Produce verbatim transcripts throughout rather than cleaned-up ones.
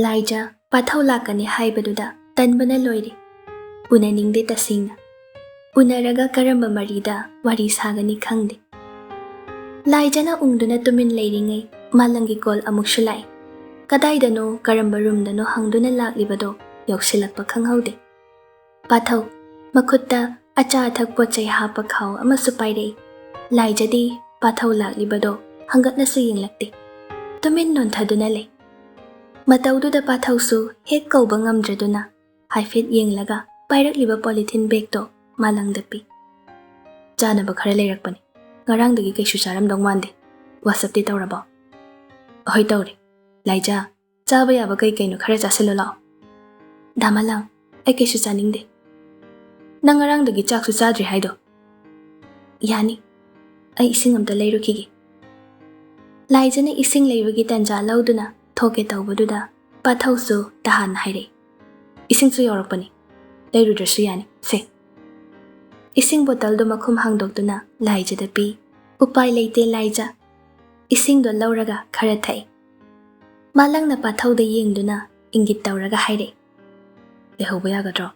ꯂꯥꯏꯖ ꯄꯥꯊꯧ ꯂꯥꯛꯀꯅꯤ ꯍꯥꯏꯕꯗꯨꯗ ꯇꯟꯕꯅ ꯂꯣꯏꯔꯦ꯫ ꯎꯅꯅꯤꯡꯗꯦ ꯇꯁꯦꯡꯅ꯫ ꯎꯅꯔꯒ ꯀꯔꯝꯕ ꯃꯔꯤꯗ ꯋꯥꯔꯤ ꯁꯥꯒꯅꯤ ꯈꯪꯗꯦ꯫ ꯂꯥꯏꯖꯅ ꯎꯪꯗꯨꯅ ꯇꯨꯃꯤꯟ ꯂꯩꯔꯤꯉꯩ ꯃꯥꯂꯪꯒꯤ ꯀꯣꯜ ꯑꯃꯨꯛꯁꯨ ꯂꯥꯛꯏ꯫ ꯀꯗꯥꯏꯗꯅꯣ, ꯀꯔꯝꯕ ꯔꯨꯝꯗꯅꯣ ꯍꯪꯗꯨꯅ ꯂꯥꯛꯂꯤꯕꯗꯣ ꯌꯧꯁꯤꯜꯂꯛꯄ ꯈꯪꯍꯧꯗꯦ꯫ ꯄꯥꯊꯧ, ꯃꯈꯨꯠꯇ ꯑꯆꯥ ꯑꯊꯛ ꯄꯣꯠ ꯆꯩ ꯍꯥꯞꯄ ꯈꯥꯎ ꯑꯃꯁꯨ ꯄꯥꯏꯔꯛꯏ꯫ ꯂꯥꯏꯖꯗꯤ ꯄꯥꯊꯧ ꯂꯥꯛꯂꯤꯕꯗꯣ ꯍꯪꯒꯠꯅꯁꯨ ꯌꯦꯡꯂꯛꯇꯦ꯫ ꯇꯨꯃꯤꯟ ꯅꯣꯟꯊꯗꯨꯅ ꯂꯩ꯫ ꯃꯇꯧꯗꯨꯗ ꯄꯥꯊꯧꯁꯨ ꯍꯦꯛ ꯀꯧꯕ ꯉꯝꯗ꯭ꯔꯗꯨꯅ ꯍꯥꯏꯐꯦꯠ ꯌꯦꯡꯂꯒ ꯄꯥꯏꯔꯛꯂꯤꯕ ꯄꯣꯂꯤꯊꯤꯟ ꯕꯦꯒꯇꯣ ꯃꯥꯂꯪꯗ ꯄꯤ꯫ "ꯆꯥꯅꯕ ꯈꯔ ꯂꯩꯔꯛꯄꯅꯤ꯫ ꯉꯔꯥꯡꯗꯒꯤ ꯀꯩꯁꯨ ꯆꯥꯔꯝꯗꯧ ꯃꯥꯟꯗꯦ꯫ ꯋꯥꯁꯞꯇꯤ ꯇꯧꯔꯕꯣ?" "ꯑꯍꯣꯏ, ꯇꯧꯔꯦ꯫ ꯂꯥꯏꯖꯥ, ꯆꯥꯕ ꯌꯥꯕ ꯀꯩ ꯀꯩꯅꯣ ꯈꯔ ꯆꯥꯁꯤꯜꯂꯨ ꯂꯥꯛꯑꯣ꯫" "ꯗꯥ ꯃꯥꯂꯪ, ꯑꯩ ꯀꯩꯁꯨ ꯆꯥꯅꯤꯡꯗꯦ꯫" "ꯅꯪ ꯉꯔꯥꯡꯗꯒꯤ ꯆꯥꯛꯁꯨ ꯆꯥꯗ꯭ꯔꯤ ꯍꯥꯏꯗꯣ?" "ꯌꯥꯅꯤ, ꯑꯩ ꯏꯁꯤꯡ ꯑꯝꯇ ꯂꯩꯔꯨꯈꯤꯒꯦ꯫" ꯂꯥꯏꯖꯅ ꯏꯁꯤꯡ ꯂꯩꯕꯒꯤ ꯇꯟꯖꯥ ꯂꯧꯗꯨꯅ ꯊꯣꯛꯀꯦ ꯇꯧꯕꯗꯨꯗ ꯄꯥꯊꯧꯁꯨ ꯇꯍꯥꯟꯅ ꯍꯥꯏꯔꯛꯏ, "ꯏꯁꯤꯡꯁꯨ ꯌꯧꯔꯛꯄꯅꯤ, ꯂꯩꯔꯨꯗ꯭ꯔꯁꯨ ꯌꯥꯅꯤ, ꯁꯦ꯫" ꯏꯁꯤꯡ ꯕꯣꯇꯜꯗꯨ ꯃꯈꯨꯝ ꯍꯥꯡꯗꯣꯛꯇꯨꯅ ꯂꯥꯏꯖꯗ ꯄꯤ꯫ ꯎꯄꯥꯏ ꯂꯩꯇꯦ ꯂꯥꯏꯖ꯫ ꯏꯁꯤꯡꯗꯣ ꯂꯧꯔꯒ ꯈꯔ ꯊꯛꯏ꯫ ꯃꯥꯂꯪꯅ ꯄꯥꯊꯧꯗ ꯌꯦꯡꯗꯨꯅ ꯏꯪꯒꯤꯠ ꯇꯧꯔꯒ ꯍꯥꯏꯔꯛꯏ, "ꯂꯩꯍꯧꯕ ꯌꯥꯒꯗ꯭ꯔꯣ?"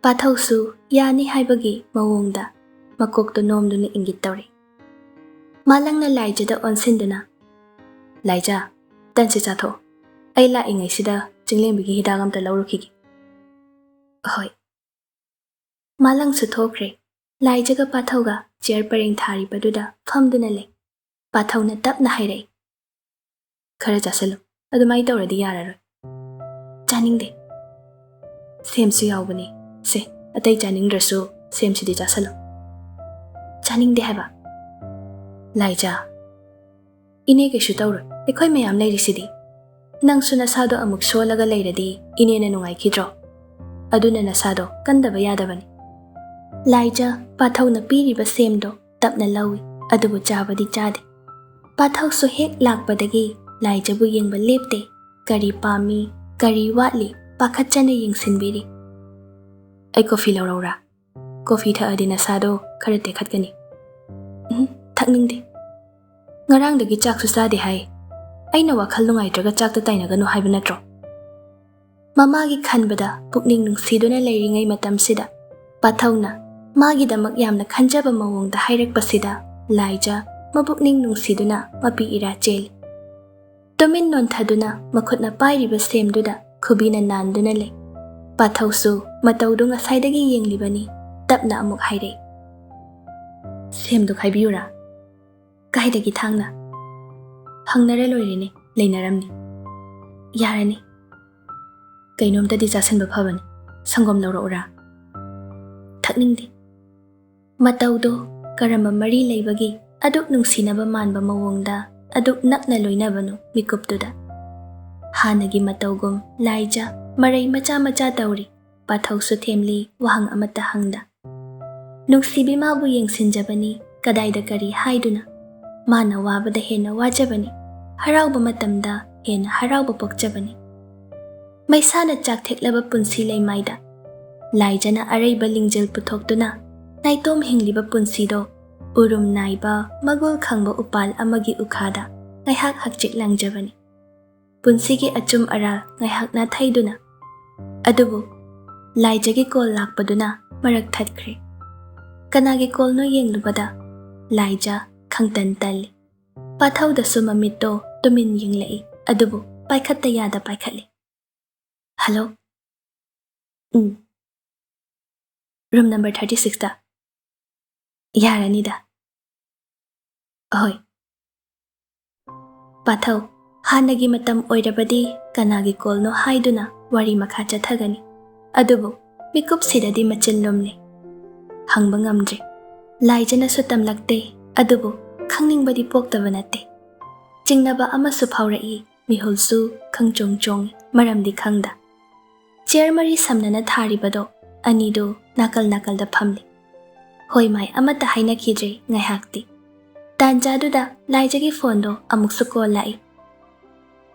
ꯄꯥꯊꯧꯁꯨ ꯌꯥꯅꯤ ꯍꯥꯏꯕꯒꯤ ꯃꯑꯣꯡꯗ ꯃꯀꯣꯛꯇꯨ ꯅꯣꯝꯗꯨꯅ ꯏꯪꯒꯤꯠ ꯇꯧꯔꯛꯏ꯫ ꯃꯥꯂꯪꯅ ꯂꯥꯏꯖꯗ ꯑꯣꯟꯁꯤꯟꯗꯨꯅ, "ꯂꯥꯏꯖ, ꯇꯟꯁꯦ ꯆꯥꯊꯣꯛꯑꯣ꯫ ꯑꯩ ꯂꯥꯛꯏꯉꯩꯁꯤꯗ ꯆꯤꯡꯂꯦꯝꯕꯤꯒꯤ ꯍꯤꯗꯥꯛ ꯑꯝꯇ ꯂꯧꯔꯨꯈꯤꯒꯦ꯫" "ꯑꯍꯣꯏ꯫" ꯃꯥꯂꯪꯁꯨ ꯊꯣꯛꯈ꯭ꯔꯦ꯫ ꯂꯥꯏꯖꯒ ꯄꯥꯊꯧꯒ ꯆꯤꯌꯔ ꯄꯔꯦꯡ ꯊꯥꯔꯤꯕꯗꯨꯗ ꯐꯝꯗꯨꯅ ꯂꯩ꯫ ꯄꯥꯊꯧꯅ ꯇꯞꯅ ꯍꯥꯏꯔꯛꯏ, "ꯈꯔ ꯆꯥꯁꯤꯜꯂꯨ꯫ ꯑꯗꯨꯃꯥꯏꯅ ꯇꯧꯔꯗꯤ ꯌꯥꯔꯔꯣꯏ꯫" "ꯆꯥꯅꯤꯡꯗꯦ꯫" "ꯁꯦꯝꯁꯨ ꯌꯥꯎꯕꯅꯦ꯫ ꯁꯦ, ꯑꯇꯩ ꯆꯥꯅꯤꯡꯗ꯭ꯔꯁꯨ ꯁꯦꯝꯁꯤꯗꯤ ꯆꯥꯁꯤꯜꯂꯨ꯫" "ꯆꯥꯅꯤꯡꯗꯦ ꯍꯥꯏꯕ꯫" "ꯂꯥꯏꯖꯥ, ꯏꯅꯦ ꯀꯩꯁꯨ ꯇꯧꯔꯣꯏ, ꯑꯩꯈꯣꯏ ꯃꯌꯥꯝ ꯂꯩꯔꯤꯁꯤꯗꯤ꯫ ꯅꯪꯁꯨ ꯅꯁꯥꯗꯣ ꯑꯃꯨꯛ ꯁꯣꯜꯂꯒ ꯂꯩꯔꯗꯤ ꯏꯅꯦꯅ ꯅꯨꯡꯉꯥꯏꯈꯤꯗ꯭ꯔꯣ? ꯑꯗꯨꯅ ꯅꯁꯥꯗꯣ ꯀꯟꯗꯕ ꯌꯥꯗꯕꯅꯤ꯫" ꯂꯥꯏꯖ ꯄꯥꯊꯧꯅ ꯄꯤꯔꯤꯕ ꯁꯦꯝꯗꯣ ꯇꯞꯅ ꯂꯧꯏ, ꯑꯗꯨꯕꯨ ꯆꯥꯕꯗꯤ ꯆꯥꯗꯦ꯫ ꯄꯥꯊꯧꯁꯨ ꯍꯦꯛ ꯂꯥꯛꯄꯗꯒꯤ ꯂꯥꯏꯖꯕꯨ ꯌꯦꯡꯕ ꯂꯦꯞꯇꯦ꯫ ꯀꯔꯤ ꯄꯥꯝꯃꯤ, ꯀꯔꯤ ꯋꯥꯠꯂꯤ, ꯄꯥꯈꯠꯆꯅ ꯌꯦꯡꯁꯤꯟꯕꯤꯔꯤ꯫ "ꯑꯩ ꯀꯣꯐꯤ ꯂꯧꯔꯛꯎꯔꯥ? ꯀꯣꯐꯤ ꯊꯛꯑꯗꯤ ꯅꯁꯥꯗꯣ ꯈꯔ ꯇꯦꯛꯈꯠꯀꯅꯤ꯫" "ꯎꯝ, ꯊꯛꯅꯤꯡꯗꯦ꯫" "ꯉꯔꯥꯡꯗꯒꯤ ꯆꯥꯛꯁꯨ ꯆꯥꯗꯦ ꯍꯥꯏ꯫ ꯑꯩꯅ ꯋꯥꯈꯜ ꯅꯨꯡꯉꯥꯏꯇ꯭ꯔꯒ ꯆꯥꯛꯇ ꯇꯥꯏꯅꯒꯅꯨ ꯍꯥꯏꯕ ꯅꯠꯇ꯭ꯔꯣ? ꯃꯃꯥꯒꯤ ꯈꯟꯕꯗ ꯄꯨꯛꯅꯤꯡ ꯅꯨꯡꯁꯤꯗꯨꯅ ꯂꯩꯔꯤꯉꯩ ꯃꯇꯝꯁꯤꯗ ꯄꯥꯊꯧꯅ ꯃꯥꯒꯤꯗꯃꯛ ꯌꯥꯝꯅ ꯈꯟꯖꯕ ꯃꯑꯣꯡꯗ ꯍꯥꯏꯔꯛꯄꯁꯤꯗ ꯂꯥꯏꯖ ꯃꯕꯨꯛꯅꯤꯡ ꯅꯨꯡꯁꯤꯗꯨꯅ ꯃꯄꯤ ꯏꯔꯥ ꯆꯦꯜꯂꯤ꯫ ꯇꯨꯃꯤꯟ ꯅꯣꯟꯊꯗꯨꯅ ꯃꯈꯨꯠꯅ ꯄꯥꯏꯔꯤꯕ ꯁꯦꯝꯗꯨꯗ ꯈꯨꯕꯤꯅ ꯅꯥꯟꯗꯨꯅ ꯂꯩ꯫ ꯄꯥꯊꯧꯁꯨ ꯃꯇꯧꯗꯨ ꯉꯁꯥꯏꯗꯒꯤ ꯌꯦꯡꯂꯤꯕꯅꯤ꯫ ꯇꯞꯅ ꯑꯃꯨꯛ ꯍꯥꯏꯔꯛꯏ, "ꯁꯦꯝꯗꯨ ꯈꯥꯏꯕꯤꯌꯨꯔꯥ?" "ꯀꯥꯏꯗꯒꯤ ꯊꯥꯡꯅ?" "ꯍꯪꯅꯔ ꯂꯣꯏꯔꯦꯅꯦ, ꯂꯩꯅꯔꯝꯅꯤ꯫" "ꯌꯥꯔꯅꯤ꯫ ꯀꯩꯅꯣꯝꯇꯗꯤ ꯆꯥꯁꯤꯟꯕ ꯐꯕꯅꯤ꯫ ꯁꯪꯒꯣꯝ ꯂꯧꯔꯛꯎꯔꯥ?" "ꯊꯛꯅꯤꯡꯗꯦ꯫" ꯃꯇꯧꯗꯣ ꯀꯔꯝꯕ ꯃꯔꯤ ꯂꯩꯕꯒꯤ ꯑꯗꯨꯛ ꯅꯨꯡꯁꯤꯅꯕ ꯃꯥꯟꯕ ꯃꯑꯣꯡꯗ ꯑꯗꯨꯛ ꯅꯛꯅ ꯂꯣꯏꯅꯕꯅꯣ ꯃꯤꯀꯨꯞꯇꯨꯗ? ꯍꯥꯟꯅꯒꯤ ꯃꯇꯧꯒꯨꯝ ꯂꯥꯏꯖ ꯃꯔꯩ ꯃꯆꯥ ꯃꯆꯥ ꯇꯧꯔꯤ꯫ ꯄꯥꯊꯧꯁꯨ ꯊꯦꯝꯂꯤ, ꯋꯥꯍꯪ ꯑꯃꯠꯇ ꯍꯪꯗ꯫ ꯅꯨꯡꯁꯤꯕꯤ ꯃꯥꯕꯨ ꯌꯦꯡꯁꯤꯟꯖꯕꯅꯤ, ꯀꯗꯥꯏꯗ ꯀꯔꯤ ꯍꯥꯏꯗꯨꯅ? ꯃꯥꯅ ꯋꯥꯕꯗ ꯍꯦꯟꯅ ꯋꯥꯖꯕꯅꯤ, ꯍꯔꯥꯎꯕ ꯃꯇꯝꯗ ꯍꯦꯟꯅ ꯍꯔꯥꯎꯕ ꯄꯣꯛꯆꯕꯅꯤ꯫ ꯃꯩꯁꯥꯅ ꯆꯥꯛꯊꯦꯛꯂꯕ ꯄꯨꯟꯁꯤ ꯂꯩꯃꯥꯏꯗ ꯂꯥꯏꯖꯅ ꯑꯔꯩꯕ ꯂꯤꯡꯖꯦꯜ ꯄꯨꯊꯣꯛꯇꯨꯅ ꯅꯥꯏꯇꯣꯝ ꯍꯤꯡꯂꯤꯕ ꯄꯨꯟꯁꯤꯗꯣ ꯎꯔꯨꯝ ꯅꯥꯏꯕ ꯃꯒꯨꯜ ꯈꯪꯕ ꯎꯄꯥꯜ ꯑꯃꯒꯤ ꯎꯈꯥꯗ ꯉꯥꯏꯍꯥꯛ ꯍꯛꯆꯤꯛ ꯂꯥꯡꯖꯕꯅꯤ꯫ ꯄꯨꯟꯁꯤꯒꯤ ꯑꯆꯨꯝ ꯑꯔꯥꯜ ꯉꯥꯏꯍꯥꯛ ꯅꯥꯊꯩꯗꯨꯅ꯫ ꯑꯗꯨꯕꯨ ꯂꯥꯏꯖꯒꯤ ꯀꯣꯜ ꯂꯥꯛꯄꯗꯨꯅ ꯃꯔꯛ ꯊꯠꯈ꯭ꯔꯦ꯫ ꯀꯅꯥꯒꯤ ꯀꯣꯜꯅꯣ ꯌꯦꯡꯂꯨꯕꯗ ꯂꯥꯏꯖ ꯈꯪꯇꯟ ꯇꯜꯂꯤ꯫ ꯄꯥꯊꯧꯗꯁꯨ ꯃꯃꯤꯠꯇꯣ ꯇꯨꯃꯤꯟ ꯌꯦꯡꯂꯛꯏ, ꯑꯗꯨꯕꯨ ꯄꯥꯏꯈꯠꯇ ꯌꯥꯗ ꯄꯥꯏꯈꯠꯂꯤ꯫ "ꯍꯜꯂꯣ?" "ꯎꯝ꯫ ꯔꯨꯝ ꯅꯝꯕꯔ ꯊꯥꯔꯇꯤ ꯁꯤꯛꯁꯇ꯫ ꯌꯥꯔꯅꯤꯗ꯫" "ꯑꯍꯣꯏ꯫" ꯄꯥꯊꯧ, ꯍꯥꯟꯅꯒꯤ ꯃꯇꯝ ꯑꯣꯏꯔꯕꯗꯤ ꯀꯅꯥꯒꯤ ꯀꯣꯜꯅꯣ ꯍꯥꯏꯗꯨꯅ ꯋꯥꯔꯤ ꯃꯈꯥ ꯆꯠꯊꯒꯅꯤ꯫ ꯑꯗꯨꯕꯨ ꯃꯤꯀꯨꯞꯁꯤꯗꯗꯤ ꯃꯆꯤꯟ ꯂꯨꯝꯂꯦ꯫ ꯍꯪꯕ ꯉꯝꯗ꯭ꯔꯦ꯫ ꯂꯥꯏꯖꯅꯁꯨ ꯇꯝꯂꯛꯇꯦ, ꯑꯗꯨꯕꯨ ꯈꯪꯅꯤꯡꯕꯗꯤ ꯄꯣꯛꯇꯕ ꯅꯠꯇꯦ꯫ ꯆꯤꯡꯅꯕ ꯑꯃꯁꯨ ꯐꯥꯎꯔꯛꯏ, ꯃꯤꯍꯨꯜꯁꯨ ꯈꯪꯆꯣꯡ ꯆꯣꯡꯏ, ꯃꯔꯝꯗꯤ ꯈꯪꯗ꯫ ꯆꯤꯌꯔ ꯃꯔꯤ ꯁꯝꯅꯅ ꯊꯥꯔꯤꯕꯗꯣ ꯑꯅꯤꯗꯨ ꯅꯥꯀꯜ ꯅꯥꯀꯜꯗ ꯐꯝꯂꯤ꯫ ꯍꯣꯏ ꯃꯥꯏ ꯑꯃꯠꯇ ꯍꯥꯏꯅꯈꯤꯗ꯭ꯔꯦ ꯉꯥꯏꯍꯥꯛꯇꯤ꯫ ꯇꯥꯟꯖꯥꯗꯨꯗ ꯂꯥꯏꯖꯒꯤ ꯐꯣꯟꯗꯣ ꯑꯃꯨꯛꯁꯨ ꯀꯣꯜ ꯂꯥꯛꯏ꯫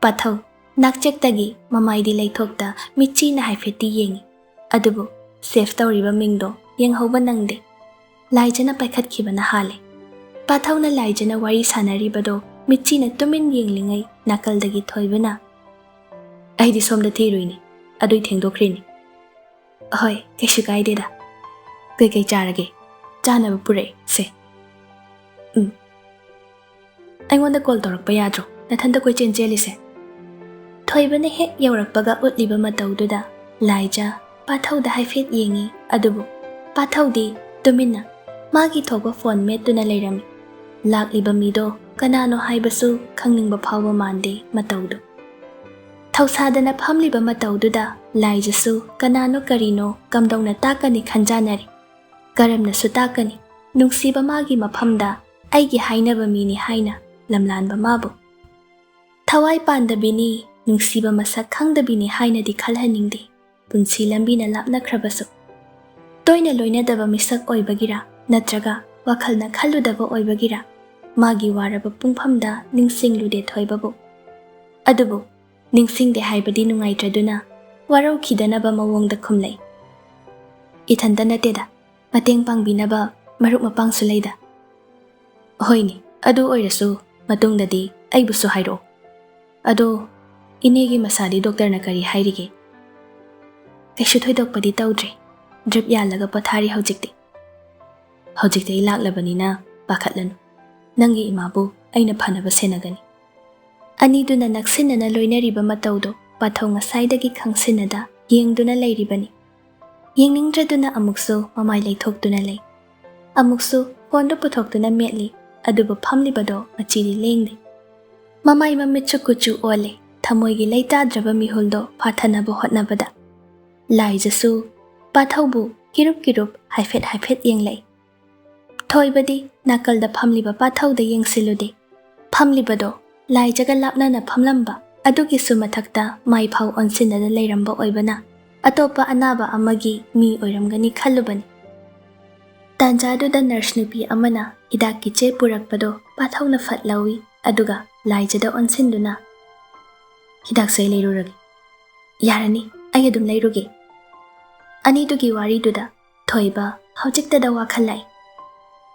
ꯄꯥꯊꯧ, ꯅꯥꯛꯆꯦꯛꯇꯒꯤ ꯃꯃꯥꯏꯗꯤ ꯂꯩꯊꯣꯛꯇ ꯃꯤꯠꯆꯤꯅ ꯍꯥꯏꯐꯦꯠꯇꯤ ꯌꯦꯡꯏ, ꯑꯗꯨꯕꯨ ꯁꯦꯚ ꯇꯧꯔꯤꯕ ꯃꯤꯡꯗꯣ ꯌꯦꯡꯍꯧꯕ ꯅꯪꯗꯦ꯫ ꯂꯥꯏꯖꯅ ꯄꯥꯏꯈꯠꯈꯤꯕꯅ ꯍꯥꯜꯂꯦ꯫ ꯄꯥꯊꯧꯅ ꯂꯥꯏꯖꯅ ꯋꯥꯔꯤ ꯁꯥꯟꯅꯔꯤꯕꯗꯣ ꯃꯤꯠꯆꯤꯅ ꯇꯨꯃꯤꯟ ꯌꯦꯡꯂꯤꯉꯩ ꯅꯥꯀꯜꯗꯒꯤ ꯊꯣꯏꯕꯅ, "ꯑꯩꯗꯤ ꯁꯣꯝꯗ ꯊꯤꯔꯨꯏꯅꯤ, ꯑꯗꯨꯏ ꯊꯦꯡꯗꯣꯛꯈ꯭ꯔꯤꯅꯤ꯫" "ꯍꯣꯏ, ꯀꯩꯁꯨ ꯀꯥꯏꯗꯦꯗ꯫ ꯀꯩꯀꯩ ꯆꯥꯔꯒꯦ?" "ꯆꯥꯅꯕ ꯄꯨꯔꯛꯑꯦ, ꯁꯦ꯫" "ꯎꯝ꯫ ꯑꯩꯉꯣꯟꯗ ꯀꯣꯜ ꯇꯧꯔꯛꯄ ꯌꯥꯗ꯭ꯔꯣ, ꯅꯊꯟꯇ ꯀꯣꯏꯆꯦꯟ ꯆꯦꯜꯂꯤꯁꯦ?" ꯊꯣꯏꯕꯅ ꯍꯦꯛ ꯌꯧꯔꯛꯄꯒ ꯎꯠꯂꯤꯕ ꯃꯇꯧꯗꯨꯗ ꯂꯥꯏꯖ ꯄꯥꯊꯧꯗ ꯍꯥꯏꯐꯦꯠ ꯌꯦꯡꯉꯤ꯫ ꯑꯗꯨꯕꯨ ꯄꯥꯊꯧꯗꯤ ꯇꯨꯃꯤꯟꯅ ꯃꯥꯒꯤ ꯊꯣꯛꯄ ꯐꯣꯟ ꯃꯦꯠꯇꯨꯅ ꯂꯩꯔꯝꯃꯤ꯫ ꯂꯥꯛꯂꯤꯕ ꯃꯤꯗꯣ ꯀꯅꯥꯅꯣ ꯍꯥꯏꯕꯁꯨ ꯈꯪꯅꯤꯡꯕ ꯐꯥꯎꯕ ꯃꯥꯟꯗꯦ ꯃꯇꯧꯗꯨ꯫ ꯊꯧꯁꯥꯗꯅ ꯐꯝꯂꯤꯕ ꯃꯇꯧꯗꯨꯗ ꯂꯥꯏꯖꯁꯨ ꯀꯅꯥꯅꯣ ꯀꯔꯤꯅꯣ ꯀꯝꯗꯧꯅ ꯇꯥꯛꯀꯅꯤ ꯈꯟꯖꯥꯟꯅꯔꯤ꯫ ꯀꯔꯝꯅꯁꯨ ꯇꯥꯛꯀꯅꯤ, ꯅꯨꯡꯁꯤꯕ ꯃꯥꯒꯤ ꯃꯐꯝꯗ ꯑꯩꯒꯤ ꯍꯥꯏꯅꯕ ꯃꯤꯅꯤ ꯍꯥꯏꯅ ꯂꯝꯂꯥꯟꯕ ꯃꯥꯕꯨ? ꯊꯋꯥꯏ ꯄꯥꯟꯗꯕꯤꯅꯤ, ꯅꯨꯡꯁꯤꯕ ꯃꯁꯛ ꯈꯪꯗꯕꯤꯅꯤ ꯍꯥꯏꯅꯗꯤ ꯈꯜꯍꯟꯅꯤꯡꯗꯦ꯫ ꯄꯨꯟꯁꯤ ꯂꯝꯕꯤꯅ ꯂꯥꯞꯅꯈ꯭ꯔꯕꯁꯨ, ꯇꯣꯏꯅ ꯂꯣꯏꯅꯗꯕ ꯃꯤꯁꯛ ꯑꯣꯏꯕꯒꯤꯔ ꯅꯠꯇ꯭ꯔꯒ ꯋꯥꯈꯜꯅ ꯈꯜꯂꯨꯗꯕ ꯑꯣꯏꯕꯒꯤꯔ ꯃꯥꯒꯤ ꯋꯥꯔꯕ ꯄꯨꯡꯐꯝꯗ ꯅꯤꯡꯁꯤꯡꯂꯨꯗꯦ ꯊꯣꯏꯕꯕꯨ꯫ ꯑꯗꯨꯕꯨ ꯅꯤꯡꯁꯤꯡꯗꯦ ꯍꯥꯏꯕꯗꯤ ꯅꯨꯡꯉꯥꯏꯇ꯭ꯔꯗꯨꯅ ꯋꯥꯔꯧꯈꯤꯗꯅꯕ ꯃꯑꯣꯡꯗ ꯈꯨꯝꯂꯩ꯫ "ꯏꯊꯟꯇ ꯅꯠꯇꯦꯗ, ꯃꯇꯦꯡ ꯄꯥꯡꯕꯤꯅꯕ ꯃꯔꯨꯞ ꯃꯄꯥꯡꯁꯨ ꯂꯩꯗ꯫" "ꯍꯣꯏꯅꯦ, ꯑꯗꯨ ꯑꯣꯏꯔꯁꯨ ꯃꯇꯨꯡꯗꯗꯤ ꯑꯩꯕꯨꯁꯨ ꯍꯥꯏꯔꯛꯑꯣ꯫ ꯑꯗꯣ ꯏꯅꯦꯒꯤ ꯃꯁꯥꯗꯤ ꯗꯣꯛꯇꯔꯅ ꯀꯔꯤ ꯍꯥꯏꯔꯤꯒꯦ?" "ꯀꯩꯁꯨ ꯊꯣꯏꯗꯣꯛꯄꯗꯤ ꯇꯧꯗ꯭ꯔꯦ꯫ ꯗ꯭ꯔꯤꯞ ꯌꯥꯜꯂꯒ ꯄꯣꯊꯥꯔꯤ ꯍꯧꯖꯤꯛꯇꯤ꯫" "ꯍꯧꯖꯤꯛꯇꯤ ꯑꯩ ꯂꯥꯛꯂꯕꯅꯤꯅ ꯄꯥꯈꯠꯂꯅꯨ꯫ ꯅꯪꯒꯤ ꯏꯃꯥꯕꯨ ꯑꯩꯅ ꯐꯅꯕ ꯁꯦꯟꯅꯒꯅꯤ꯫" ꯑꯅꯤꯗꯨꯅ ꯅꯛꯁꯤꯟꯅꯅ ꯂꯣꯏꯅꯔꯤꯕ ꯃꯇꯧꯗꯣ ꯄꯥꯊꯧ ꯉꯁꯥꯏꯗꯒꯤ ꯈꯪꯁꯤꯟꯅꯗ ꯌꯦꯡꯗꯨꯅ ꯂꯩꯔꯤꯕꯅꯤ꯫ ꯌꯦꯡꯅꯤꯡꯗ꯭ꯔꯗꯨꯅ ꯑꯃꯨꯛꯁꯨ ꯃꯃꯥꯏ ꯂꯩꯊꯣꯛꯇꯨꯅ ꯂꯩ, ꯑꯃꯨꯛꯁꯨ ꯐꯣꯟꯗꯨ ꯄꯨꯊꯣꯛꯇꯨꯅ ꯃꯦꯠꯂꯤ꯫ ꯑꯗꯨꯕꯨ ꯐꯝꯂꯤꯕꯗꯣ ꯃꯆꯤꯗꯤ ꯂꯦꯡꯗꯦ꯫ ꯃꯃꯥꯏ ꯃꯃꯤꯠꯁꯨ ꯀꯨꯆꯨ ꯑꯣꯜꯂꯦ, ꯊꯃꯣꯏꯒꯤ ꯂꯩꯇꯥꯗ꯭ꯔꯕ ꯃꯤꯍꯨꯜꯗꯣ ꯐꯥꯊꯅꯕ ꯍꯣꯠꯅꯕꯗ꯫ ꯂꯥꯏꯖꯁꯨ ꯄꯥꯊꯧꯕꯨ ꯀꯤꯔꯨꯞ ꯀꯤꯔꯨꯞ ꯍꯥꯏꯐꯦꯠ ꯍꯥꯏꯐꯦꯠ ꯌꯦꯡꯂꯛꯏ꯫ ꯊꯣꯏꯕꯗꯤ ꯅꯥꯀꯜꯗ ꯐꯝꯂꯤꯕ ꯄꯥꯊꯧꯗ ꯌꯦꯡꯁꯤꯜꯂꯨꯗꯦ꯫ ꯐꯝꯂꯤꯕꯗꯣ ꯂꯥꯏꯖꯒ ꯂꯥꯞꯅꯅ ꯐꯝꯂꯝꯕ ꯑꯗꯨꯒꯤꯁꯨ ꯃꯊꯛꯇ ꯃꯥꯏꯐꯥꯎ ꯑꯣꯟꯁꯤꯟꯅꯗ ꯂꯩꯔꯝꯕ ꯑꯣꯏꯕꯅ ꯑꯇꯣꯞꯄ ꯑꯅꯥꯕ ꯑꯃꯒꯤ ꯃꯤ ꯑꯣꯏꯔꯝꯒꯅꯤ ꯈꯜꯂꯨꯕꯅꯤ꯫ ꯇꯥꯟꯖꯥꯗꯨꯗ ꯅꯔꯁ ꯅꯨꯄꯤ ꯑꯃꯅ ꯍꯤꯗꯥꯛꯀꯤ ꯆꯦ ꯄꯨꯔꯛꯄꯗꯣ ꯄꯥꯊꯧꯅ ꯐꯠ ꯂꯧꯏ, ꯑꯗꯨꯒ ꯂꯥꯏꯖꯗ ꯑꯣꯟꯁꯤꯟꯗꯨꯅ, "ꯍꯤꯗꯥꯛꯁꯦ ꯑꯩ ꯂꯩꯔꯨꯔꯒꯦ꯫" "ꯌꯥꯔꯅꯤ, ꯑꯩ ꯑꯗꯨꯝ ꯂꯩꯔꯨꯒꯦ꯫" ꯑꯅꯤꯗꯨꯒꯤ ꯋꯥꯔꯤꯗꯨꯗ ꯊꯣꯏꯕ ꯍꯧꯖꯤꯛꯇꯗ ꯋꯥꯈꯜ ꯂꯥꯛꯏ꯫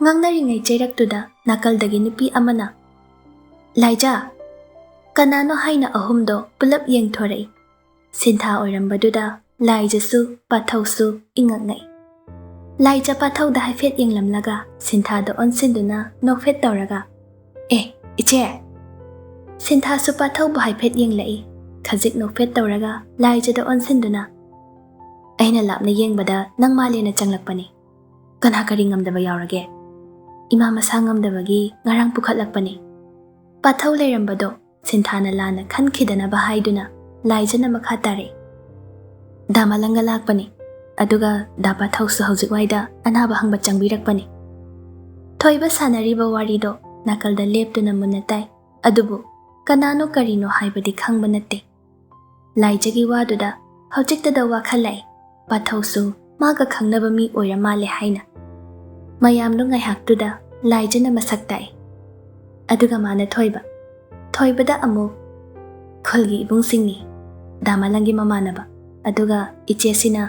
ꯉꯥꯡꯅꯔꯤꯉꯩ ꯆꯩꯔꯛꯇꯨꯗ ꯅꯥꯀꯜꯗꯒꯤ ꯅꯨꯄꯤ ꯑꯃꯅ, "ꯂꯥꯏꯖꯥ, ꯀꯅꯥꯅꯣ ꯍꯥꯏꯅ ꯑꯍꯨꯝꯗꯣ ꯄꯨꯂꯞ ꯌꯦꯡꯊꯣꯔꯛꯏ꯫ ꯁꯤꯟꯊꯥ ꯑꯣꯏꯔꯝꯕꯗꯨꯗ ꯂꯥꯏꯖꯁꯨ ꯄꯥꯊꯧꯁꯨ ꯏꯉꯛ ꯉꯛꯏ꯫ ꯂꯥꯏꯖ ꯄꯥꯊꯧꯗ ꯍꯥꯏꯐꯦꯠ ꯌꯦꯡꯂꯝꯂꯒ ꯁꯤꯟꯊꯥꯗ ꯑꯣꯟꯁꯤꯟꯗꯨꯅ ꯅꯣꯛꯐꯦꯠ ꯇꯧꯔꯒ, "ꯑꯦ, ꯏꯆꯦ!" ꯁꯤꯟꯊꯥꯁꯨ ꯄꯥꯊꯧꯕꯨ ꯍꯥꯏꯐꯦꯠ ꯌꯦꯡꯂꯛꯏ꯫ ꯈꯖꯤꯛ ꯅꯣꯛꯐꯦꯠ ꯇꯧꯔꯒ ꯂꯥꯏꯖꯗ ꯑꯣꯟꯁꯤꯟꯗꯨꯅ, "ꯑꯩꯅ ꯂꯥꯞꯅ ꯌꯦꯡꯕꯗ ꯅꯪ ꯃꯥꯜꯂꯦꯅ ꯆꯪꯂꯛꯄꯅꯤ꯫ ꯀꯅꯥ ꯀꯔꯤ ꯉꯝꯗꯕ ꯌꯥꯎꯔꯒꯦ? ꯏꯃꯥ ꯃꯁꯥ ꯉꯝꯗꯕꯒꯤ ꯉꯔꯥꯡ ꯄꯨꯈꯠꯂꯛꯄꯅꯤ꯫" ꯄꯥꯊꯧ ꯂꯩꯔꯝꯕꯗꯣ ꯁꯤꯟꯊꯥꯅ ꯂꯥꯟꯅ ꯈꯟꯈꯤꯗꯅꯕ ꯍꯥꯏꯗꯨꯅ ꯂꯥꯏꯖꯅ ꯃꯈꯥ ꯇꯥꯔꯛꯏ꯫ "ꯗꯥ ꯃꯂꯪꯒ ꯂꯥꯛꯄꯅꯤ, ꯑꯗꯨꯒ ꯗꯥ ꯄꯥꯊꯧꯁꯨ ꯍꯧꯖꯤꯛꯋꯥꯏꯗ ꯑꯅꯥꯕ ꯍꯪꯕ ꯆꯪꯕꯤꯔꯛꯄꯅꯤ꯫" ꯊꯣꯏꯕ ꯁꯥꯟꯅꯔꯤꯕ ꯋꯥꯔꯤꯗꯣ ꯅꯥꯀꯜꯗ ꯂꯦꯞꯇꯨꯅ ꯃꯨꯟꯅ ꯇꯥꯏ, ꯑꯗꯨꯕꯨ ꯀꯅꯥꯅꯣ ꯀꯔꯤꯅꯣ ꯍꯥꯏꯕꯗꯤ ꯈꯪꯕ ꯅꯠꯇꯦ꯫ ꯂꯥꯏꯖꯒꯤ ꯋꯥꯗꯨꯗ ꯍꯧꯖꯤꯛꯇꯗ ꯋꯥꯈꯜ ꯂꯥꯛꯏ, ꯄꯥꯊꯧꯁꯨ ꯃꯥꯒ ꯈꯪꯅꯕ ꯃꯤ ꯑꯣꯏꯔ ꯃꯥꯜꯂꯦ ꯍꯥꯏꯅ꯫ ꯃꯌꯥꯝꯗꯣ ꯉꯥꯏꯍꯥꯛꯇꯨꯗ ꯂꯥꯏꯖꯅ ꯃꯁꯛ ꯇꯥꯛꯏ꯫ ꯑꯗꯨꯒ ꯃꯥꯅ ꯊꯣꯏꯕ, ꯊꯣꯏꯕꯗ ꯑꯃꯨꯛ, "ꯈꯨꯜꯒꯤ ꯏꯕꯨꯡꯁꯤꯡꯅꯤ, ꯗꯥ ꯃꯂꯪꯒꯤ ꯃꯃꯥꯟꯅꯕ, ꯑꯗꯨꯒ ꯏꯆꯦꯁꯤꯅ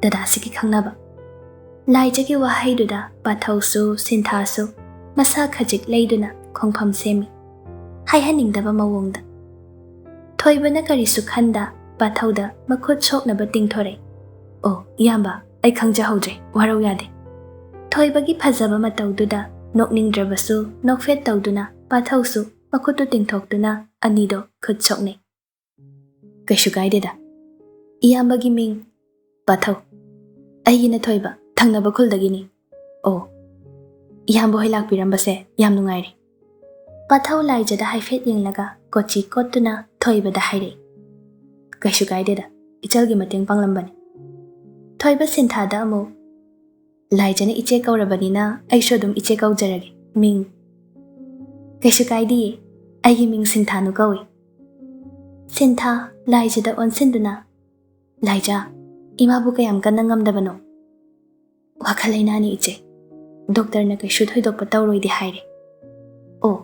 ꯗꯗꯥꯁꯤꯒꯤ ꯈꯪꯅꯕ꯫" ꯂꯥꯏꯖꯒꯤ ꯋꯥꯍꯩꯗꯨꯗ ꯄꯥꯊꯧꯁꯨ ꯁꯤꯟꯊꯥꯁꯨ ꯃꯁꯥ ꯈꯖꯤꯛ ꯂꯩꯗꯨꯅ ꯈꯣꯡꯐꯝ ꯁꯦꯝꯃꯤ, ꯍꯥꯏꯍꯟꯅꯤꯡꯗꯕ ꯃꯑꯣꯡꯗ꯫ ꯊꯣꯏꯕꯅ ꯀꯔꯤꯁꯨ ꯈꯟꯗ ꯄꯥꯊꯧꯗ ꯃꯈꯨꯠ ꯁꯣꯛꯅꯕ ꯇꯤꯡꯊꯣꯔꯛꯏ꯫ "ꯑꯣ, ꯏꯌꯥꯝꯕ, ꯑꯩ ꯈꯪꯖꯍꯧꯗ꯭ꯔꯦ, ꯋꯥꯔꯧ ꯌꯥꯗꯦ꯫" ꯊꯣꯏꯕꯒꯤ ꯐꯖꯕ ꯃꯇꯧꯗꯨꯗ ꯅꯣꯛꯅꯤꯡꯗ꯭ꯔꯕꯁꯨ ꯅꯣꯛꯐꯦꯠ ꯇꯧꯗꯨꯅ ꯄꯥꯊꯧꯁꯨ ꯃꯈꯨꯠꯇꯨ ꯇꯤꯡꯊꯣꯛꯇꯨꯅ ꯑꯅꯤꯗꯣ ꯈꯨꯠ ꯁꯣꯛꯅꯩ꯫ "ꯀꯩꯁꯨ ꯀꯥꯏꯗꯦꯗ꯫ ꯏꯌꯥꯝꯕꯒꯤ ꯃꯤꯡ?" "ꯄꯥꯊꯧ꯫" "ꯑꯩꯒꯤꯅ ꯊꯣꯏꯕ, ꯊꯪꯅꯕ ꯈꯨꯜꯗꯒꯤꯅꯤ꯫" "ꯑꯣ, ꯏꯌꯥꯝꯕ ꯍꯣꯏ ꯂꯥꯛꯄꯤꯔꯝꯕꯁꯦ ꯌꯥꯝ ꯅꯨꯡꯉꯥꯏꯔꯦ꯫" ꯄꯥꯊꯧ ꯂꯥꯏꯖꯗ ꯍꯥꯏꯐꯦꯠ ꯌꯦꯡꯂꯒ ꯀꯣꯆꯤ ꯀꯣꯠꯇꯨꯅ ꯊꯣꯏꯕꯗ ꯍꯥꯏꯔꯛꯏ꯫ "ꯀꯩꯁꯨ ꯀꯥꯏꯗꯦꯗ, ꯏꯆꯜꯒꯤ ꯃꯇꯦꯡ ꯄꯥꯡꯂꯝꯕꯅꯤ꯫" ꯊꯣꯏꯕ ꯁꯤꯟꯊꯥꯗ ꯑꯃꯨꯛ, "ꯂꯥꯏꯖꯅ ꯏꯆꯦ ꯀꯧꯔꯕꯅꯤꯅ ꯑꯩꯁꯨ ꯑꯗꯨꯝ ꯏꯆꯦ ꯀꯧꯖꯔꯒꯦ꯫ ꯃꯤꯡ?" "ꯀꯩꯁꯨ ꯀꯥꯏꯗꯤꯌꯦ, ꯑꯩꯒꯤ ꯃꯤꯡ ꯁꯤꯟꯊꯥꯅꯨ ꯀꯧꯏ꯫" ꯁꯤꯟꯊꯥ ꯂꯥꯏꯖꯗ ꯑꯣꯟꯁꯤꯟꯗꯨꯅ, "ꯂꯥꯏꯖ, ꯏꯃꯥꯕꯨ ꯀꯌꯥꯝ ꯀꯟꯅ ꯉꯝꯗꯕꯅꯣ?" "ꯋꯥꯈꯜ ꯂꯩꯅꯥꯅꯤ ꯏꯆꯦ꯫ ꯗꯣꯛꯇꯔꯅ ꯀꯩꯁꯨ ꯊꯣꯏꯗꯣꯛꯄ ꯇꯧꯔꯣꯏꯗꯤ ꯍꯥꯏꯔꯦ꯫" "ꯑꯣ,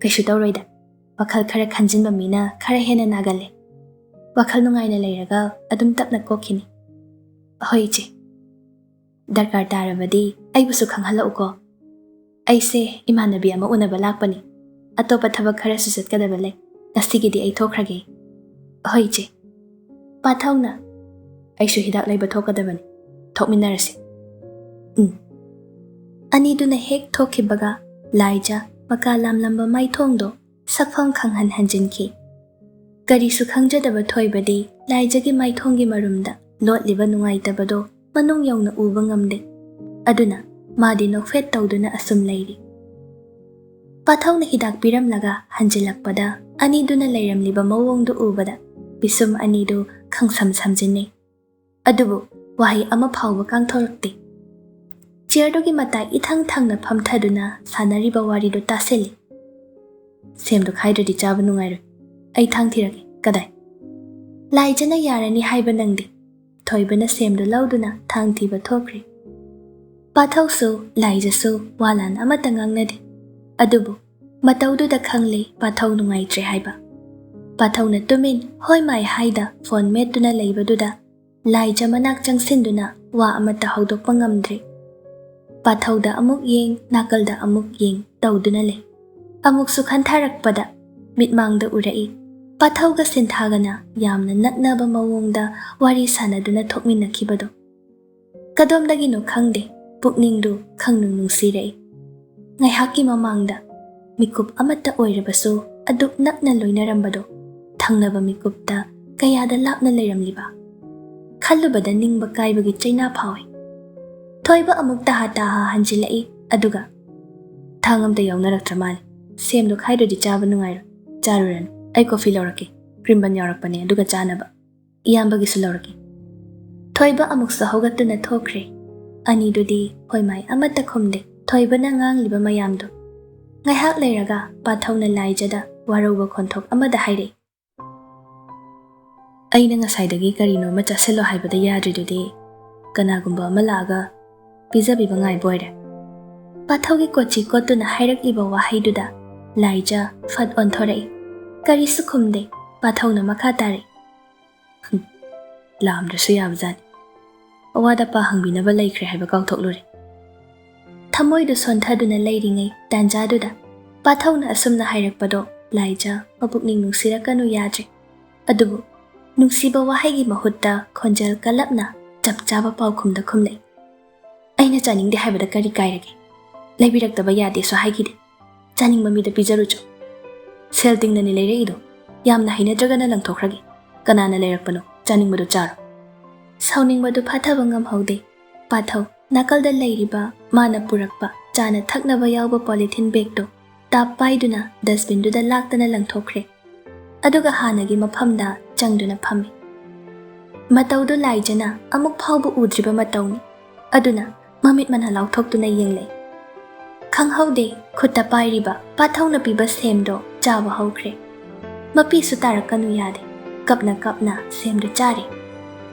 ꯀꯩꯁꯨ ꯇꯧꯔꯣꯏꯗ꯫ ꯋꯥꯈꯜ ꯈꯔ ꯈꯟꯖꯤꯟꯕ ꯃꯤꯅ ꯈꯔ ꯍꯦꯟꯅ ꯅꯥꯒꯜꯂꯦ꯫ ꯋꯥꯈꯜ ꯅꯨꯡꯉꯥꯏꯅ ꯂꯩꯔꯒ ꯑꯗꯨꯝ ꯇꯞꯅ ꯀꯣꯛꯈꯤꯅꯤ꯫" "ꯍꯣꯏ ꯏꯆꯦ꯫ ꯗꯔꯀꯥꯔ ꯇꯥꯔꯕꯗꯤ ꯑꯩꯕꯨꯁꯨ ꯈꯪꯍꯜꯂꯛꯎꯀꯣ꯫ ꯑꯩꯁꯦ ꯏꯃꯥꯟꯅꯕꯤ ꯑꯃ ꯎꯅꯕ ꯂꯥꯛꯄꯅꯤ꯫ ꯑꯇꯣꯞꯄ ꯊꯕꯛ ꯈꯔꯁꯨ ꯆꯠꯀꯗꯕ ꯂꯩ꯫ "ꯉꯁꯤꯒꯤꯗꯤ ꯑꯩ ꯊꯣꯛꯈ꯭ꯔꯒꯦ꯫" "ꯍꯣꯏ, ꯏꯆꯦ꯫" ꯄꯥꯊꯧꯅ, "ꯑꯩꯁꯨ ꯍꯤꯗꯥꯛ ꯂꯩꯕ ꯊꯣꯛꯀꯗꯕꯅꯤ, ꯊꯣꯛꯃꯤꯟꯅꯔꯁꯤ꯫" "ꯎꯝ꯫" ꯑꯅꯤꯗꯨꯅ ꯍꯦꯛ ꯊꯣꯛꯈꯤꯕꯒ ꯂꯥꯏꯖ ꯃꯀꯥ ꯂꯥꯝꯂꯝꯕ ꯃꯥꯏꯊꯣꯡꯗꯣ ꯁꯛꯐꯝ ꯈꯪꯍꯟ ꯍꯟꯖꯤꯟꯈꯤ꯫ ꯀꯔꯤꯁꯨ ꯈꯪꯖꯗꯕ ꯊꯣꯏꯕꯗꯤ ꯂꯥꯏꯖꯒꯤ ꯃꯥꯏꯊꯣꯡꯒꯤ ꯃꯔꯨꯝꯗ ꯂꯣꯠꯂꯤꯕ ꯅꯨꯡꯉꯥꯏꯇꯕꯗꯣ ꯃꯅꯨꯡ ꯌꯧꯅ ꯎꯕ ꯉꯝꯗꯦ꯫ ꯑꯗꯨꯅ ꯃꯥꯗꯤ ꯅꯣꯛꯐꯦꯠ ꯇꯧꯗꯨꯅ ꯑꯁꯨꯝ ꯂꯩꯔꯤ꯫ ꯄꯥꯊꯧꯅ ꯍꯤꯗꯥꯛ ꯄꯤꯔꯝꯂꯒ ꯍꯟꯖꯤꯜꯂꯛꯄꯗ ꯑꯅꯤꯗꯨꯅ ꯂꯩꯔꯝꯂꯤꯕ ꯃꯑꯣꯡꯗꯨ ꯎꯕꯗ ꯄꯤꯁꯨꯝ ꯑꯅꯤꯗꯨ ꯈꯪꯁꯝ ꯁꯝꯖꯤꯟꯅꯩ꯫ ꯑꯗꯨꯕꯨ ꯋꯥꯍꯩ ꯑꯃ ꯐꯥꯎꯕ ꯀꯥꯡꯊꯣꯔꯛꯇꯦ꯫ ꯆꯤꯌꯔꯗꯨꯒꯤ ꯃꯇꯥꯏ ꯏꯊꯪ ꯊꯪꯅ ꯐꯝꯊꯗꯨꯅ ꯁꯥꯟꯅꯔꯤꯕ ꯋꯥꯔꯤꯗꯨ ꯇꯥꯁꯤꯜꯂꯤ꯫ "ꯁꯦꯝꯗꯣ ꯈꯥꯏꯗ꯭ꯔꯗꯤ ꯆꯥꯕ ꯅꯨꯡꯉꯥꯏꯔꯣꯏ꯫ ꯑꯩ ꯊꯥꯡ ꯊꯤꯔꯒꯦ꯫ ꯀꯗꯥꯏ?" ꯂꯥꯏꯖꯅ ꯌꯥꯔꯅꯤ ꯍꯥꯏꯕ ꯅꯪꯗꯦ꯫ ꯊꯣꯏꯕꯅ ꯁꯦꯝꯗꯨ ꯂꯧꯗꯨꯅ ꯊꯥꯡ ꯊꯤꯕ ꯊꯣꯛꯈ꯭ꯔꯦ꯫ ꯄꯥꯊꯧꯁꯨ ꯂꯥꯏꯖꯁꯨ ꯋꯥ ꯂꯥꯟ ꯑꯃꯠꯇ ꯉꯥꯡꯅꯗꯦ꯫ ꯑꯗꯨꯕꯨ ꯃꯇꯧꯗꯨꯗ ꯈꯪꯂꯦ ꯄꯥꯊꯧ ꯅꯨꯡꯉꯥꯏꯇ꯭ꯔꯦ ꯍꯥꯏꯕ꯫ ꯄꯥꯊꯧꯅ ꯇꯨꯃꯤꯟ ꯍꯣꯏ ꯃꯥꯏ ꯍꯥꯏꯗ ꯐꯣꯟ ꯃꯦꯠꯇꯨꯅ ꯂꯩꯕꯗꯨꯗ ꯂꯥꯏꯖ ꯃꯅꯥꯛ ꯆꯪꯁꯤꯟꯗꯨꯅ ꯋꯥ ꯑꯃꯠꯇ ꯍꯧꯗꯣꯛꯄ ꯉꯝꯗ꯭ꯔꯦ꯫ ꯄꯥꯊꯧꯗ ꯑꯃꯨꯛ ꯌꯦꯡ, ꯅꯥꯀꯜꯗ ꯑꯃꯨꯛ ꯌꯦꯡ ꯇꯧꯗꯨꯅ ꯂꯩ꯫ ꯑꯃꯨꯛꯁꯨ ꯈꯟꯊꯔꯛꯄꯗ ꯃꯤꯠꯃꯥꯡꯗ ꯎꯔꯛꯏ꯫ ꯄꯥꯊꯧꯒ ꯁꯤꯟꯊꯥꯒꯅ ꯌꯥꯝꯅ ꯅꯛꯅꯕ ꯃꯑꯣꯡꯗ ꯋꯥꯔꯤ ꯁꯥꯟꯅꯗꯨꯅ ꯊꯣꯛꯃꯤꯟꯅꯈꯤꯕꯗꯣ꯫ ꯀꯗꯣꯝꯗꯒꯤꯅꯣ ꯈꯪꯗꯦ, ꯄꯨꯛꯅꯤꯡꯗꯨ ꯈꯪꯅꯨꯡ ꯅꯨꯡꯁꯤꯔꯛꯏ꯫ ꯉꯥꯏꯍꯥꯛꯀꯤ ꯃꯃꯥꯡꯗ ꯃꯤꯀꯨꯞ ꯑꯃꯠꯇ ꯑꯣꯏꯔꯕꯁꯨ ꯑꯗꯨꯛ ꯅꯛꯅ ꯂꯣꯏꯅꯔꯝꯕꯗꯣ ꯊꯪꯅꯕ ꯃꯤꯀꯨꯞꯇ ꯀꯌꯥꯗ ꯂꯥꯞꯅ ꯂꯩꯔꯝꯂꯤꯕ? ꯈꯜꯂꯨꯕꯗ ꯅꯤꯡꯕ ꯀꯥꯏꯕꯒꯤ ꯆꯩꯅꯥ ꯐꯥꯎꯏ꯫ ꯊꯣꯏꯕ ꯑꯃꯨꯛ ꯇꯍꯥ ꯇꯍꯥ ꯍꯟꯖꯤꯜꯂꯛꯏ, ꯑꯗꯨꯒ, "ꯊꯥꯡ ꯑꯝꯇ ꯌꯥꯎꯅꯔꯛꯇ꯭ꯔ ꯃꯥꯜꯂꯦ꯫ ꯁꯦꯝꯗꯣ ꯈꯥꯏꯗ꯭ꯔꯗꯤ ꯆꯥꯕ ꯅꯨꯡꯉꯥꯏꯔꯣꯏ꯫ ꯆꯥꯔꯨꯔꯅꯨ, ꯑꯩ ꯀꯣꯐꯤ ꯂꯧꯔꯛꯀꯦ꯫ ꯀ꯭ꯔꯤꯝ ꯕꯟ ꯌꯥꯎꯔꯛꯄꯅꯦ, ꯑꯗꯨꯒ ꯆꯥꯅꯕ꯫ ꯏꯌꯥꯝꯕꯒꯤꯁꯨ ꯂꯧꯔꯛꯀꯦ꯫" ꯊꯣꯏꯕ ꯑꯃꯨꯛꯁꯨ ꯍꯧꯒꯠꯇꯨꯅ ꯊꯣꯛꯈ꯭ꯔꯦ꯫ ꯑꯅꯤꯗꯨꯗꯤ ꯍꯣꯏ ꯃꯥꯏ ꯑꯃꯠꯇ ꯈꯨꯝꯗꯦ꯫ ꯊꯣꯏꯕꯅ ꯉꯥꯡꯂꯤꯕ ꯃꯌꯥꯝꯗꯨ꯫ ꯉꯥꯏꯍꯥꯛ ꯂꯩꯔꯒ ꯄꯥꯊꯧꯅ ꯂꯥꯏꯖꯗ ꯋꯥꯔꯧꯕ ꯈꯣꯟꯊꯣꯛ ꯑꯃꯗ ꯍꯥꯏꯔꯛꯏ, "ꯑꯩꯅ ꯉꯁꯥꯏꯗꯒꯤ ꯀꯔꯤꯅꯣ ꯑꯃ ꯆꯥꯁꯤꯜꯂꯣ ꯍꯥꯏꯕꯗ ꯌꯥꯗ꯭ꯔꯤꯗꯨꯗꯤ ꯀꯅꯥꯒꯨꯝꯕ ꯑꯃ ꯂꯥꯛꯑꯒ ꯄꯤꯖꯕꯤꯕ ꯉꯥꯏꯕ ꯑꯣꯏꯔꯦ꯫" ꯄꯥꯊꯧꯒꯤ ꯀꯣꯆꯤ ꯀꯣꯠꯇꯨꯅ ꯍꯥꯏꯔꯛꯂꯤꯕ ꯋꯥꯍꯩꯗꯨꯗ ꯂꯥꯏꯖ ꯐꯠ ꯑꯣꯟꯊꯣꯔꯛꯏ꯫ ꯀꯔꯤꯁꯨ ꯈꯨꯝꯗꯦ꯫ ꯄꯥꯊꯧꯅ ꯃꯈꯥ ꯇꯥꯔꯛꯏ, "ꯍꯨꯝ, ꯂꯥꯝꯗ꯭ꯔꯁꯨ ꯌꯥꯕꯖꯥꯠꯅꯤ꯫ ꯑꯋꯥꯠ ꯑꯄꯥ ꯍꯪꯕꯤꯅꯕ ꯂꯩꯈ꯭ꯔꯦ ꯍꯥꯏꯕ ꯀꯥꯎꯊꯣꯛꯂꯨꯔꯦ꯫" ꯊꯃꯣꯏꯗꯨ ꯁꯣꯟꯊꯗꯨꯅ ꯂꯩꯔꯤꯉꯩ ꯇꯥꯟꯖꯥꯗꯨꯗ ꯄꯥꯊꯧꯅ ꯑꯁꯨꯝꯅ ꯍꯥꯏꯔꯛꯄꯗꯣ ꯂꯥꯏꯖꯥ ꯃꯄꯨꯛꯅꯤꯡ ꯅꯨꯡꯁꯤꯔꯛꯀꯅꯨ ꯌꯥꯗ꯭ꯔꯦ꯫ ꯑꯗꯨꯕꯨ ꯅꯨꯡꯁꯤꯕ ꯋꯥꯍꯩꯒꯤ ꯃꯍꯨꯠꯇ ꯈꯣꯟꯖꯦꯜ ꯀꯜꯂꯞꯅ ꯆꯞ ꯆꯥꯕ ꯄꯥꯎꯈꯨꯝꯗ ꯈꯨꯝꯂꯛꯏ꯫ "ꯑꯩꯅ ꯆꯥꯅꯤꯡꯗꯦ ꯍꯥꯏꯕꯗ ꯀꯔꯤ ꯀꯥꯏꯔꯒꯦ? ꯂꯩꯕꯤꯔꯛꯇꯕ ꯌꯥꯗꯦꯁꯨ ꯍꯥꯏꯈꯤꯗꯦ꯫ ꯆꯥꯅꯤꯡꯕ ꯃꯤꯗ ꯄꯤꯖꯔꯨꯆꯣ꯫ ꯁꯦꯜ ꯇꯤꯡꯅꯅꯤ ꯂꯩꯔꯛꯏꯗꯣ꯫ ꯌꯥꯝꯅ ꯍꯩꯅꯗ꯭ꯔꯒꯅ ꯂꯪꯊꯣꯛꯈ꯭ꯔꯒꯦ꯫ ꯀꯅꯥꯅ ꯂꯩꯔꯛꯄꯅꯣ? ꯆꯥꯅꯤꯡꯕꯗꯣ ꯆꯥꯔꯣ꯫" ꯁꯥꯎꯅꯤꯡꯕꯗꯨ ꯐꯥꯊꯕ ꯉꯝꯍꯧꯗꯦ꯫ ꯄꯥꯊꯧ ꯅꯥꯀꯜꯗ ꯂꯩꯔꯤꯕ ꯃꯥꯅ ꯄꯨꯔꯛꯄ ꯆꯥꯅ ꯊꯛꯅꯕ ꯌꯥꯎꯕ ꯄꯣꯂꯤꯊꯤꯟ ꯕꯦꯒꯇꯣ ꯇꯥꯞ ꯄꯥꯏꯗꯨꯅ ꯗꯁꯕꯤꯟꯗꯨꯗ ꯂꯥꯛꯇꯅ ꯂꯪꯊꯣꯛꯈ꯭ꯔꯦ꯫ ꯑꯗꯨꯒ ꯍꯥꯟꯅꯒꯤ ꯃꯐꯝꯗ ꯆꯪꯗꯨꯅ ꯐꯝꯃꯤ꯫ ꯃꯇꯧꯗꯨ ꯂꯥꯏꯖꯅ ꯑꯃꯨꯛ ꯐꯥꯎꯕ ꯎꯗ꯭ꯔꯤꯕ ꯃꯇꯧꯅꯤ꯫ ꯑꯗꯨꯅ ꯃꯃꯤꯠ ꯃꯅꯥ ꯂꯥꯎꯊꯣꯛꯇꯨꯅ ꯌꯦꯡꯂꯛꯏ꯫ ꯈꯪꯍꯧꯗꯦ, ꯈꯨꯠꯇ ꯄꯥꯏꯔꯤꯕ ꯄꯥꯊꯧꯅ ꯄꯤꯕ ꯁꯦꯝꯗꯣ ꯆꯥꯕ ꯍꯧꯈ꯭ꯔꯦ꯫ ꯃꯄꯤꯁꯨ ꯇꯥꯔꯛꯀꯅꯨ ꯌꯥꯗꯦ꯫ ꯀꯞꯅ ꯀꯞꯅ ꯁꯦꯝꯗꯨ ꯆꯥꯔꯦ꯫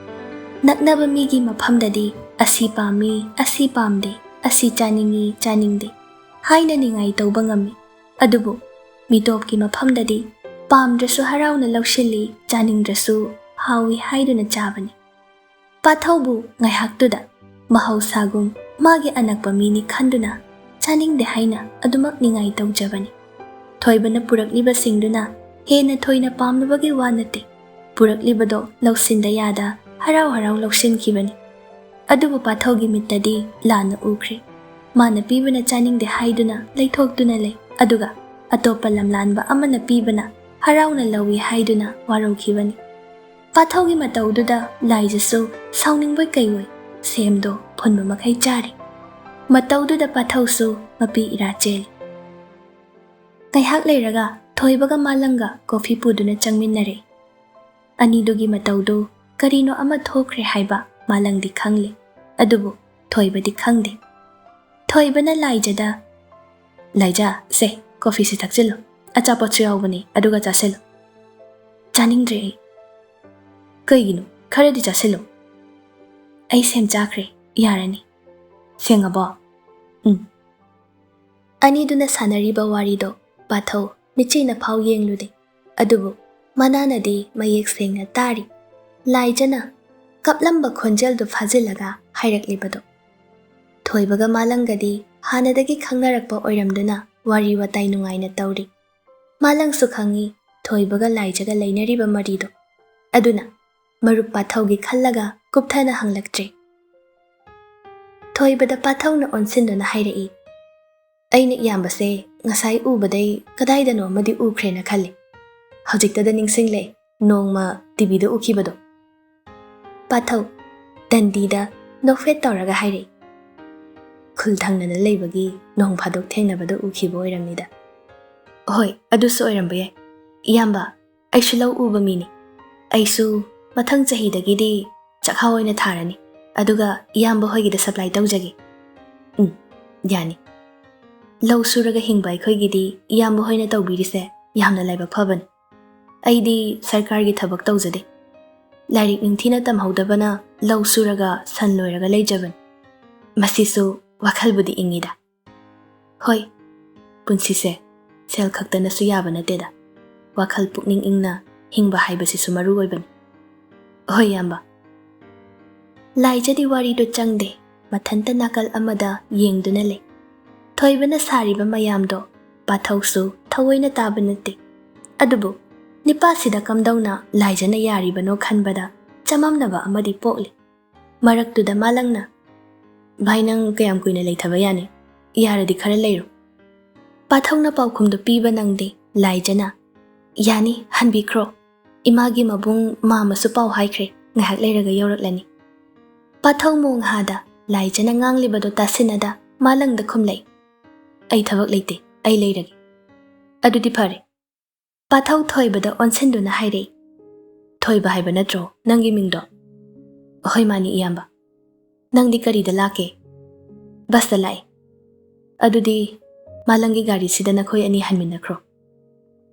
ꯅꯛꯅꯕ ꯃꯤꯒꯤ ꯃꯐꯝꯗꯗꯤ "ꯑꯁꯤ ꯄꯥꯝꯃꯤ, ꯑꯁꯤ ꯄꯥꯝꯗꯦ, ꯑꯁꯤ ꯆꯥꯅꯤꯡꯏ, ꯆꯥꯅꯤꯡꯗꯦ" ꯍꯥꯏꯅ ꯅꯤꯡꯉꯥꯏ ꯇꯧꯕ ꯉꯝꯃꯤ꯫ ꯑꯗꯨꯕꯨ ꯃꯤꯇꯣꯞꯀꯤ ꯃꯐꯝꯗꯗꯤ ꯄꯥꯝꯗ꯭ꯔꯁꯨ ꯍꯔꯥꯎꯅ ꯂꯧꯁꯤꯜꯂꯤ, ꯆꯥꯅꯤꯡꯗ꯭ꯔꯁꯨ ꯍꯥꯎꯏ ꯍꯥꯏꯗꯨꯅ ꯆꯥꯕꯅꯤ꯫ ꯄꯥꯊꯧꯕꯨ ꯉꯥꯏꯍꯥꯛꯇꯨꯗ ꯃꯍꯧꯁꯥꯒꯨꯝ ꯃꯥꯒꯤ ꯑꯅꯛꯄ ꯃꯤꯅꯤ ꯈꯟꯗꯨꯅ ꯆꯥꯅꯤꯡꯗꯦ ꯍꯥꯏꯅ ꯑꯗꯨꯃꯛ ꯅꯤꯡꯉꯥꯏ ꯇꯧꯖꯕꯅꯤ꯫ ꯊꯣꯏꯕꯅ ꯄꯨꯔꯛꯂꯤꯕꯁꯤꯡꯗꯨꯅ ꯍꯦꯟꯅ ꯊꯣꯏꯅ ꯄꯥꯝꯂꯨꯕꯒꯤ ꯋꯥ ꯅꯠꯇꯦ꯫ ꯄꯨꯔꯛꯂꯤꯕꯗꯣ ꯂꯧꯁꯤꯟꯗ ꯌꯥꯗ ꯍꯔꯥꯎ ꯍꯔꯥꯎ ꯂꯧꯁꯤꯟꯈꯤꯕꯅꯤ꯫ ꯑꯗꯨꯕꯨ ꯄꯥꯊꯧꯒꯤ ꯃꯤꯠꯇꯗꯤ ꯂꯥꯟꯅ ꯎꯈ꯭ꯔꯦ꯫ ꯃꯥꯅ ꯄꯤꯕꯅ ꯆꯥꯅꯤꯡꯗꯦ ꯍꯥꯏꯗꯨꯅ ꯂꯩꯊꯣꯛꯇꯨꯅ ꯂꯩ, ꯑꯗꯨꯒ ꯑꯇꯣꯞꯄ ꯂꯝꯂꯥꯟꯕ ꯑꯃꯅ ꯄꯤꯕꯅ ꯍꯔꯥꯎꯅ ꯂꯧꯏ ꯍꯥꯏꯗꯨꯅ ꯋꯥꯔꯧꯈꯤꯕꯅꯤ꯫ ꯄꯥꯊꯧꯒꯤ ꯃꯇꯧꯗꯨꯗ ꯂꯥꯏꯖꯁꯨ ꯁꯥꯎꯅꯤꯡꯕꯣꯏ ꯀꯩꯑꯣꯏ ꯁꯦꯝꯗꯣ ꯐꯨꯟꯕ ꯃꯈꯩ ꯆꯥꯔꯤ꯫ ꯃꯇꯧꯗꯨꯗ ꯄꯥꯊꯧꯁꯨ ꯃꯄꯤ ꯏꯔꯥ ꯆꯦꯜꯂꯤ꯫ ꯉꯥꯏꯍꯥꯛ ꯂꯩꯔꯒ ꯊꯣꯏꯕꯒ ꯃꯥꯂꯪꯒ ꯀꯣꯐꯤ ꯄꯨꯗꯨꯅ ꯆꯪꯃꯤꯟꯅꯔꯦ꯫ ꯑꯅꯤꯗꯨꯒꯤ ꯃꯇꯧꯗꯨ ꯀꯔꯤꯅꯣ ꯑꯃ ꯊꯣꯛꯈ꯭ꯔꯦ ꯍꯥꯏꯕ ꯃꯥꯂꯪꯗꯤ ꯈꯪꯂꯦ, ꯑꯗꯨꯕꯨ ꯊꯣꯏꯕꯗꯤ ꯈꯪꯗꯦ꯫ ꯊꯣꯏꯕꯅ ꯂꯥꯏꯖꯗ, "ꯂꯥꯏꯖ, ꯁꯦ, ꯀꯣꯐꯤꯁꯤ ꯊꯛꯆꯤꯜꯂꯨ, ꯑꯆꯥꯄꯣꯠꯁꯨ ꯌꯥꯎꯕꯅꯤ, ꯑꯗꯨꯒ ꯆꯥꯁꯤꯜꯂꯨ꯫" "ꯆꯥꯅꯤꯡꯗ꯭ꯔꯦ ꯑꯩ꯫" "ꯀꯩꯒꯤꯅꯣ? ꯈꯔꯗꯤ ꯆꯥꯁꯤꯜꯂꯨ꯫" "ꯑꯩ ꯁꯦꯝ ꯆꯥꯈ꯭ꯔꯦ, ꯌꯥꯔꯅꯤ꯫" "ꯁꯦꯡꯉꯕꯣ?" "ꯎꯝ꯫" ꯑꯅꯤꯗꯨꯅ ꯁꯥꯟꯅꯔꯤꯕ ꯋꯥꯔꯤꯗꯣ ꯄꯥꯊꯧ ꯃꯤꯠꯆꯤꯅ ꯐꯥꯎ ꯌꯦꯡꯂꯨꯗꯦ, ꯑꯗꯨꯕꯨ ꯃꯅꯥꯅꯗꯤ ꯃꯌꯦꯛ ꯁꯦꯡꯅ ꯇꯥꯔꯤ꯫ ꯂꯥꯏꯖꯅ ꯀꯞꯂꯝꯕ ꯈꯣꯟꯖꯦꯜꯗꯨ ꯐꯥꯖꯤꯜꯂꯒ ꯍꯥꯏꯔꯛꯂꯤꯕꯗꯣ꯫ ꯊꯣꯏꯕꯒ ꯃꯥꯂꯪꯒꯗꯤ ꯍꯥꯟꯅꯗꯒꯤ ꯈꯪꯅꯔꯛꯄ ꯑꯣꯏꯔꯝꯗꯨꯅ ꯋꯥꯔꯤ ꯋꯥꯇꯥꯏ ꯅꯨꯡꯉꯥꯏꯅ ꯇꯧꯔꯤ꯫ ꯃꯥꯂꯪꯁꯨ ꯈꯪꯏ ꯊꯣꯏꯕꯒ ꯂꯥꯏꯖꯒ ꯂꯩꯅꯔꯤꯕ ꯃꯔꯤꯗꯣ꯫ ꯑꯗꯨꯅ ꯃꯔꯨꯞ ꯄꯥꯊꯧꯒꯤ ꯈꯜꯂꯒ ꯀꯨꯞꯊꯅ ꯍꯪꯂꯛꯇ꯭ꯔꯦ꯫ ꯊꯣꯏꯕꯗ ꯄꯥꯊꯧꯅ ꯑꯣꯟꯁꯤꯟꯗꯨꯅ ꯍꯥꯏꯔꯛꯏ, "ꯑꯩꯅ ꯏꯌꯥꯝꯕꯁꯦ ꯉꯁꯥꯏ ꯎꯕꯗꯩ ꯀꯗꯥꯏꯗꯅꯣ ꯑꯃꯗꯤ ꯎꯈ꯭ꯔꯦꯅ ꯈꯜꯂꯤ꯫ ꯍꯧꯖꯤꯛꯇꯗ ꯅꯤꯡꯁꯤꯡꯂꯦ, ꯅꯣꯡꯃ ꯇꯤꯚꯤꯗ ꯎꯈꯤꯕꯗꯣ꯫" ꯄꯥꯊꯧ ꯗꯟꯗꯤꯗ ꯅꯣꯛꯐꯦꯠ ꯇꯧꯔꯒ ꯍꯥꯏꯔꯛꯏ, "ꯈꯨꯜ ꯊꯪꯅꯅ ꯂꯩꯕꯒꯤ ꯅꯣꯡ ꯐꯥꯗꯣꯛ ꯊꯦꯡꯅꯕꯗ ꯎꯈꯤꯕ ꯑꯣꯏꯔꯝꯅꯤꯗ꯫" "ꯍꯣꯏ, ꯑꯗꯨꯁꯨ ꯑꯣꯏꯔꯝꯕ ꯌꯥꯏ꯫ ꯏꯌꯥꯝꯕ, ꯑꯩꯁꯨ ꯂꯧ ꯎꯕ ꯃꯤꯅꯤ꯫ ꯑꯩꯁꯨ ꯃꯊꯪ ꯆꯍꯤꯗꯒꯤꯗꯤ ꯆꯥꯛꯍꯥꯎ ꯑꯣꯏꯅ ꯊꯥꯔꯅꯤ, ꯑꯗꯨꯒ ꯏꯌꯥꯝꯕ ꯍꯣꯏꯒꯤꯗ ꯁꯄ꯭ꯂꯥꯏ ꯇꯧꯖꯒꯦ꯫" "ꯎꯝ, ꯌꯥꯅꯤ꯫ ꯂꯧ ꯁꯨꯔꯒ ꯍꯤꯡꯕ ꯑꯩꯈꯣꯏꯒꯤꯗꯤ ꯏꯌꯥꯝꯕ ꯍꯣꯏꯅ ꯇꯧꯕꯤꯔꯤꯁꯦ ꯌꯥꯝꯅ ꯂꯥꯏꯕꯛ ꯐꯕꯅꯤ꯫ ꯑꯩꯗꯤ ꯁꯔꯀꯥꯔꯒꯤ ꯊꯕꯛ ꯇꯧꯖꯗꯦ꯫ ꯂꯥꯏꯔꯤꯛ ꯅꯤꯡꯊꯤꯅ ꯇꯝꯍꯧꯗꯕꯅ ꯂꯧ ꯁꯨꯔꯒ ꯁꯟ ꯂꯣꯏꯔꯒ ꯂꯩꯖꯕꯅꯤ꯫ ꯃꯁꯤꯁꯨ ꯋꯥꯈꯜꯕꯨꯗꯤ ꯏꯪꯉꯤꯗ꯫" ꯍꯣꯏ, ꯄꯨꯟꯁꯤꯁꯦ ꯁꯦꯜ ꯈꯛꯇꯅꯁꯨ ꯌꯥꯕ ꯅꯠꯇꯦꯗ꯫ ꯋꯥꯈꯜ ꯄꯨꯛꯅꯤꯡ ꯏꯪꯅ ꯍꯤꯡꯕ ꯍꯥꯏꯕꯁꯤꯁꯨ ꯃꯔꯨ ꯑꯣꯏꯕꯅꯤ꯫ ꯍꯣꯏ, ꯏꯌꯥꯝꯕ꯫ ꯂꯥꯏꯖꯗꯤ ꯋꯥꯔꯤꯗꯣ ꯆꯪꯗꯦ, ꯃꯊꯟꯇ ꯅꯥꯀꯜ ꯑꯃꯗ ꯌꯦꯡꯗꯨꯅ ꯂꯩ꯫ ꯊꯣꯏꯕꯅ ꯁꯥꯔꯤꯕ ꯃꯌꯥꯝꯗꯣ ꯄꯥꯊꯧꯁꯨ ꯊꯑꯣꯏꯅ ꯇꯥꯕ ꯅꯠꯇꯦ꯫ ꯑꯗꯨꯕꯨ ꯅꯤꯄꯥꯁꯤꯗ ꯀꯝꯗꯧꯅ ꯂꯥꯏꯖꯅ ꯌꯥꯔꯤꯕꯅꯣ ꯈꯟꯕꯗ ꯆꯃꯝꯅꯕ ꯑꯃꯗꯤ ꯄꯣꯛꯂꯤ꯫ ꯃꯔꯛꯇꯨꯗ ꯃꯥꯂꯪꯅ, "ꯚꯥꯏ, ꯅꯪ ꯀꯌꯥꯝ ꯀꯨꯏꯅ ꯂꯩꯊꯕ ꯌꯥꯅꯤ? ꯌꯥꯔꯗꯤ ꯈꯔ ꯂꯩꯔꯣ꯫" ꯄꯥꯊꯧꯅ ꯄꯥꯎꯈꯨꯝꯗꯨ ꯄꯤꯕ ꯅꯪꯗꯦ꯫ ꯂꯥꯏꯖꯅ, "ꯌꯥꯅꯤ, ꯍꯟꯕꯤꯈ꯭ꯔꯣ꯫ ꯏꯃꯥꯒꯤ ꯃꯕꯨꯡ ꯃꯥꯝꯃꯁꯨ ꯄꯥꯎ ꯍꯥꯏꯈ꯭ꯔꯦ, ꯉꯥꯏꯍꯥꯛ ꯂꯩꯔꯒ ꯌꯧꯔꯛꯂꯅꯤ꯫" ꯄꯥꯊꯧ ꯃꯣꯡꯍꯥꯗ ꯂꯥꯏꯖꯅ ꯉꯥꯡꯂꯤꯕꯗꯨ ꯇꯥꯁꯤꯟꯅꯗ ꯃꯥꯂꯪꯗ ꯈꯨꯝꯂꯛꯏ, "ꯑꯩ ꯊꯕꯛ ꯂꯩꯇꯦ, ꯑꯩ ꯂꯩꯔꯒꯦ꯫" "ꯑꯗꯨꯗꯤ ꯐꯔꯦ꯫" ꯄꯥꯊꯧ ꯊꯣꯏꯕꯗ ꯑꯣꯟꯁꯤꯟꯗꯨꯅ ꯍꯥꯏꯔꯛꯏ, "ꯊꯣꯏꯕ ꯍꯥꯏꯕ ꯅꯠꯇ꯭ꯔꯣ ꯅꯪꯒꯤ ꯃꯤꯡꯗꯣ?" "ꯍꯣꯏ, ꯃꯥꯅꯤ, ꯏꯌꯥꯝꯕ꯫" "ꯅꯪꯗꯤ ꯀꯔꯤꯗ ꯂꯥꯛꯀꯦ?" "ꯕꯁꯇ ꯂꯥꯛꯏ꯫" "ꯑꯗꯨꯗꯤ ꯃꯥꯂꯪꯒꯤ ꯒꯥꯔꯤꯁꯤꯗ ꯅꯈꯣꯏ ꯑꯅꯤ ꯍꯟꯃꯤꯟꯅꯈ꯭ꯔꯣ꯫"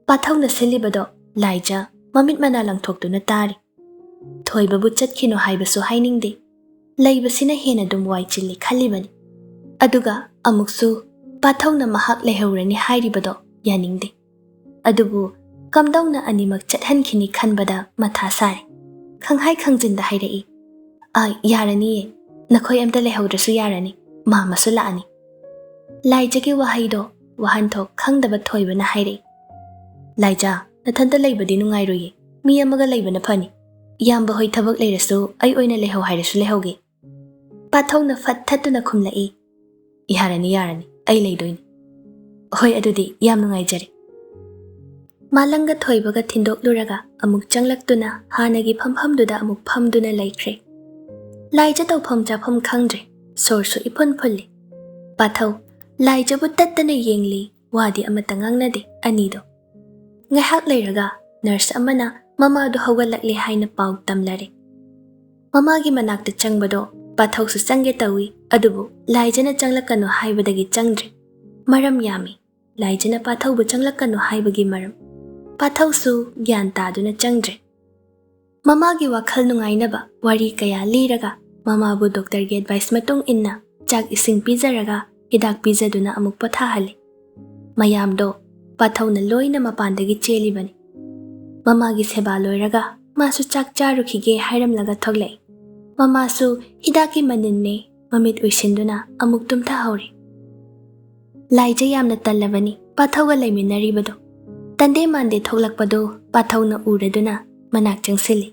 ꯄꯥꯊꯧꯅ ꯁꯤꯜꯂꯤꯕꯗꯣ ꯂꯥꯏꯖ ꯃꯃꯤꯠ ꯃꯅꯥ ꯂꯪꯊꯣꯛꯇꯨꯅ ꯇꯥꯔꯤ꯫ ꯊꯣꯏꯕꯕꯨ ꯆꯠꯈꯤꯅꯨ ꯍꯥꯏꯕꯁꯨ ꯍꯥꯏꯅꯤꯡꯗꯦ꯫ ꯂꯩꯕꯁꯤꯅ ꯍꯦꯟꯅ ꯑꯗꯨꯝ ꯋꯥꯏ ꯆꯤꯜꯂꯤ ꯈꯜꯂꯤꯕꯅꯤ꯫ ꯑꯗꯨꯒ ꯑꯃꯨꯛꯁꯨ ꯄꯥꯊꯧꯅ ꯃꯍꯥꯛ ꯂꯩꯍꯧꯔꯅꯤ ꯍꯥꯏꯔꯤꯕꯗꯣ ꯌꯥꯅꯤꯡꯗꯦ꯫ ꯑꯗꯨꯕꯨ ꯀꯝꯗꯧꯅ ꯑꯅꯤꯃꯛ ꯆꯠꯍꯟꯈꯤꯅꯤ ꯈꯟꯕꯗ ꯃꯊꯥ ꯁꯥꯔꯤ꯫ ꯈꯪꯍꯥꯏ ꯈꯪꯖꯤꯟꯗ ꯍꯥꯏꯔꯛꯏ, "ꯑ, ꯌꯥꯔꯅꯤꯌꯦ꯫ ꯅꯈꯣꯏ ꯑꯝꯇ ꯂꯩꯍꯧꯗ꯭ꯔꯁꯨ ꯌꯥꯔꯅꯤ꯫ ꯃꯥꯝꯃꯁꯨ ꯂꯥꯛꯑꯅꯤ꯫" ꯂꯥꯏꯖꯒꯤ ꯋꯥꯍꯩꯗꯣ ꯋꯥꯍꯟꯊꯣꯛ ꯈꯪꯗꯕ ꯊꯣꯏꯕꯅ ꯍꯥꯏꯔꯛꯏ꯫ "ꯂꯥꯏꯖꯥ, ꯅꯊꯟꯇ ꯂꯩꯕꯗꯤ ꯅꯨꯡꯉꯥꯏꯔꯣꯏꯌꯦ꯫ ꯃꯤ ꯑꯃꯒ ꯂꯩꯕꯅ ꯐꯅꯤ꯫ ꯏꯌꯥꯝꯕ ꯍꯣꯏ ꯊꯕꯛ ꯂꯩꯔꯁꯨ ꯑꯩ ꯑꯣꯏꯅ ꯂꯩꯍꯧ ꯍꯥꯏꯔꯁꯨ ꯂꯩꯍꯧꯒꯦ꯫" ꯄꯥꯊꯧꯅ ꯐꯠ ꯊꯠꯇꯨꯅ ꯈꯨꯝꯂꯛꯏ, "ꯌꯥꯔꯅꯤ, ꯌꯥꯔꯅꯤ, ꯑꯩ ꯂꯩꯗꯣꯏꯅꯤ꯫" "ꯍꯣꯏ, ꯑꯗꯨꯗꯤ ꯌꯥꯝ ꯅꯨꯡꯉꯥꯏꯖꯔꯦ꯫" ꯃꯥꯂꯪꯒ ꯊꯣꯏꯕꯒ ꯊꯤꯟꯗꯣꯛꯂꯨꯔꯒ ꯑꯃꯨꯛ ꯆꯪꯂꯛꯇꯨꯅ ꯍꯥꯟꯅꯒꯤ ꯐꯝꯐꯝꯗꯨꯗ ꯑꯃꯨꯛ ꯐꯝꯗꯨꯅ ꯂꯩꯈ꯭ꯔꯦ꯫ ꯂꯥꯏꯖ ꯇꯧꯐꯝ ꯆꯥꯐꯝ ꯈꯪꯗ꯭ꯔꯦ꯫ ꯁꯣꯔꯁꯨ ꯏꯐꯨꯟ ꯐꯨꯜꯂꯤ꯫ ꯄꯥꯊꯧ ꯂꯥꯏꯖꯕꯨ ꯇꯠꯇꯅ ꯌꯦꯡꯂꯤ, ꯋꯥꯗꯤ ꯑꯃꯠꯇ ꯉꯥꯡꯅꯗꯦ ꯑꯅꯤꯗꯣ꯫ ꯉꯥꯏꯍꯥꯛ ꯂꯩꯔꯒ ꯅꯔꯁ ꯑꯃꯅ ꯃꯃꯥꯗꯨ ꯍꯧꯒꯠꯂꯛꯂꯦ ꯍꯥꯏꯅ ꯄꯥꯎ ꯇꯝꯂꯔꯦ꯫ ꯃꯃꯥꯒꯤ ꯃꯅꯥꯛꯇ ꯆꯪꯕꯗꯣ ꯄꯥꯊꯧꯁꯨ ꯆꯪꯒꯦ ꯇꯧꯏ, ꯑꯗꯨꯕꯨ ꯂꯥꯏꯖꯅ ꯆꯪꯂꯛꯀꯅꯨ ꯍꯥꯏꯕꯗꯒꯤ ꯆꯪꯗ꯭ꯔꯦ꯫ ꯃꯔꯝ ꯌꯥꯝꯃꯤ꯫ ꯂꯥꯏꯖꯅ ꯄꯥꯊꯧꯕꯨ ꯆꯪꯂꯛꯀꯅꯨ ꯍꯥꯏꯕꯒꯤ ꯃꯔꯝ꯫ ꯄꯥꯊꯧꯁꯨ ꯒ꯭ꯌꯥꯟ ꯇꯥꯗꯨꯅ ꯆꯪꯗ꯭ꯔꯦ꯫ ꯃꯃꯥꯒꯤ ꯋꯥꯈꯜ ꯅꯨꯡꯉꯥꯏꯅꯕ ꯋꯥꯔꯤ ꯀꯌꯥ ꯂꯤꯔꯒ ꯃꯃꯥꯕꯨ ꯗꯣꯛꯇꯔꯒꯤ ꯑꯦꯗꯚꯥꯏꯁ ꯃꯇꯨꯡ ꯏꯟꯅ ꯆꯥꯛ ꯏꯁꯤꯡ ꯄꯤꯖꯔꯒ ꯍꯤꯗꯥꯛ ꯄꯤꯖꯗꯨꯅ ꯑꯃꯨꯛ ꯄꯣꯊꯥꯍꯜꯂꯤ꯫ ꯃꯌꯥꯝꯗꯣ ꯄꯥꯊꯧꯅ ꯂꯣꯏꯅ ꯃꯄꯥꯟꯗꯒꯤ ꯆꯦꯜꯂꯤꯕꯅꯤ꯫ ꯃꯃꯥꯒꯤ ꯁꯦꯕꯥ ꯂꯣꯏꯔꯒ ꯃꯥꯁꯨ ꯆꯥꯛ ꯆꯥꯔꯨꯈꯤꯒꯦ ꯍꯥꯏꯔꯝꯂꯒ ꯊꯣꯛꯂꯛꯏ꯫ ꯃꯃꯥꯁꯨ ꯍꯤꯗꯥꯛꯀꯤ ꯃꯅꯤꯟꯅꯦ ꯃꯃꯤꯠ ꯎꯏꯁꯤꯟꯗꯨꯅ ꯑꯃꯨꯛ ꯇꯨꯝꯊꯍꯧꯔꯤ꯫ ꯂꯥꯏꯖ ꯌꯥꯝꯅ ꯇꯜꯂꯕꯅꯤ ꯄꯥꯊꯧꯒ ꯂꯩꯃꯤꯟꯅꯔꯤꯕꯗꯣ꯫ ꯇꯟꯗꯦ ꯃꯥꯟꯗꯦ ꯊꯣꯛꯂꯛꯄꯗꯣ ꯄꯥꯊꯧꯅ ꯎꯔꯗꯨꯅ ꯃꯅꯥꯛ ꯆꯪꯁꯤꯜꯂꯤ꯫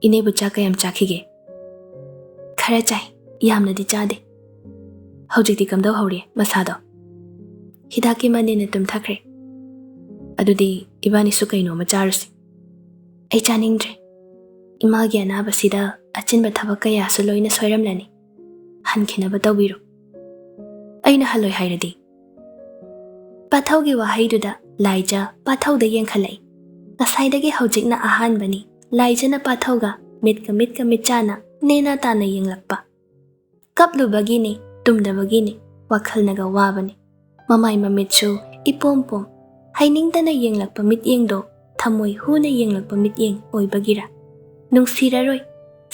"ꯏꯅꯦꯕꯨ ꯆꯥꯛ ꯀꯌꯥꯝ ꯆꯥꯈꯤꯒꯦ?" "ꯈꯔ ꯆꯥꯏ, ꯌꯥꯝꯅꯗꯤ ꯆꯥꯗꯦ꯫" "ꯍꯧꯖꯤꯛꯇꯤ ꯀꯝꯗꯧꯍꯧꯔꯤ ꯃꯁꯥꯗꯣ?" "ꯍꯤꯗꯥꯛꯀꯤ ꯃꯅꯤꯟꯅ ꯇꯨꯝꯊꯈ꯭ꯔꯦ꯫" "ꯑꯗꯨꯗꯤ ꯏꯕꯥꯅꯤꯁꯨ ꯀꯩꯅꯣꯝꯃ ꯆꯥꯔꯨꯁꯤ꯫" "ꯑꯩ ꯆꯥꯅꯤꯡꯗ꯭ꯔꯦ꯫ ꯏꯃꯥꯒꯤ ꯑꯅꯥꯕꯁꯤꯗ ꯑꯆꯤꯟꯕ ꯊꯕꯛ ꯀꯌꯥꯁꯨ ꯂꯣꯏꯅ ꯁꯣꯏꯔꯝꯂꯅꯤ꯫ ꯍꯟꯈꯤꯅꯕ ꯇꯧꯕꯤꯔꯣ꯫" "ꯑꯩꯅ ꯍꯜꯂꯣꯏ ꯍꯥꯏꯔꯗꯤ?" ꯄꯥꯊꯧꯒꯤ ꯋꯥꯍꯩꯗꯨꯗ ꯂꯥꯏꯖ ꯄꯥꯊꯧꯗ ꯌꯦꯡꯈꯠꯂꯛꯏ꯫ ꯉꯁꯥꯏꯗꯒꯤ ꯍꯧꯖꯤꯛꯅ ꯑꯍꯥꯟꯕꯅꯤ ꯂꯥꯏꯖꯅ ꯄꯥꯊꯧꯒ ꯃꯤꯠꯀ ꯃꯤꯠꯀ ꯃꯤꯠꯆꯥꯅ ꯅꯦꯅꯥ ꯇꯥꯅ ꯌꯦꯡꯂꯛꯄ꯫ ꯀꯞꯂꯨꯕꯒꯤꯅꯤ, ꯇꯨꯝꯗꯕꯒꯤꯅꯤ, ꯋꯥꯈꯜꯅꯒ ꯋꯥꯕꯅꯤ꯫ ꯃꯃꯥꯏ ꯃꯃꯤꯠꯁꯨ ꯏꯄꯣꯝ ꯄꯣꯝ, ꯍꯩꯅꯤꯡꯗꯅ ꯌꯦꯡꯂꯛꯄ ꯃꯤꯠꯌꯦꯡꯗꯣ ꯊꯃꯣꯏ ꯍꯨꯅ ꯌꯦꯡꯂꯛꯄ ꯃꯤꯠꯌꯦꯡ ꯑꯣꯏꯕꯒꯤꯔꯥ? ꯅꯨꯡꯁꯤꯔꯔꯣꯏ,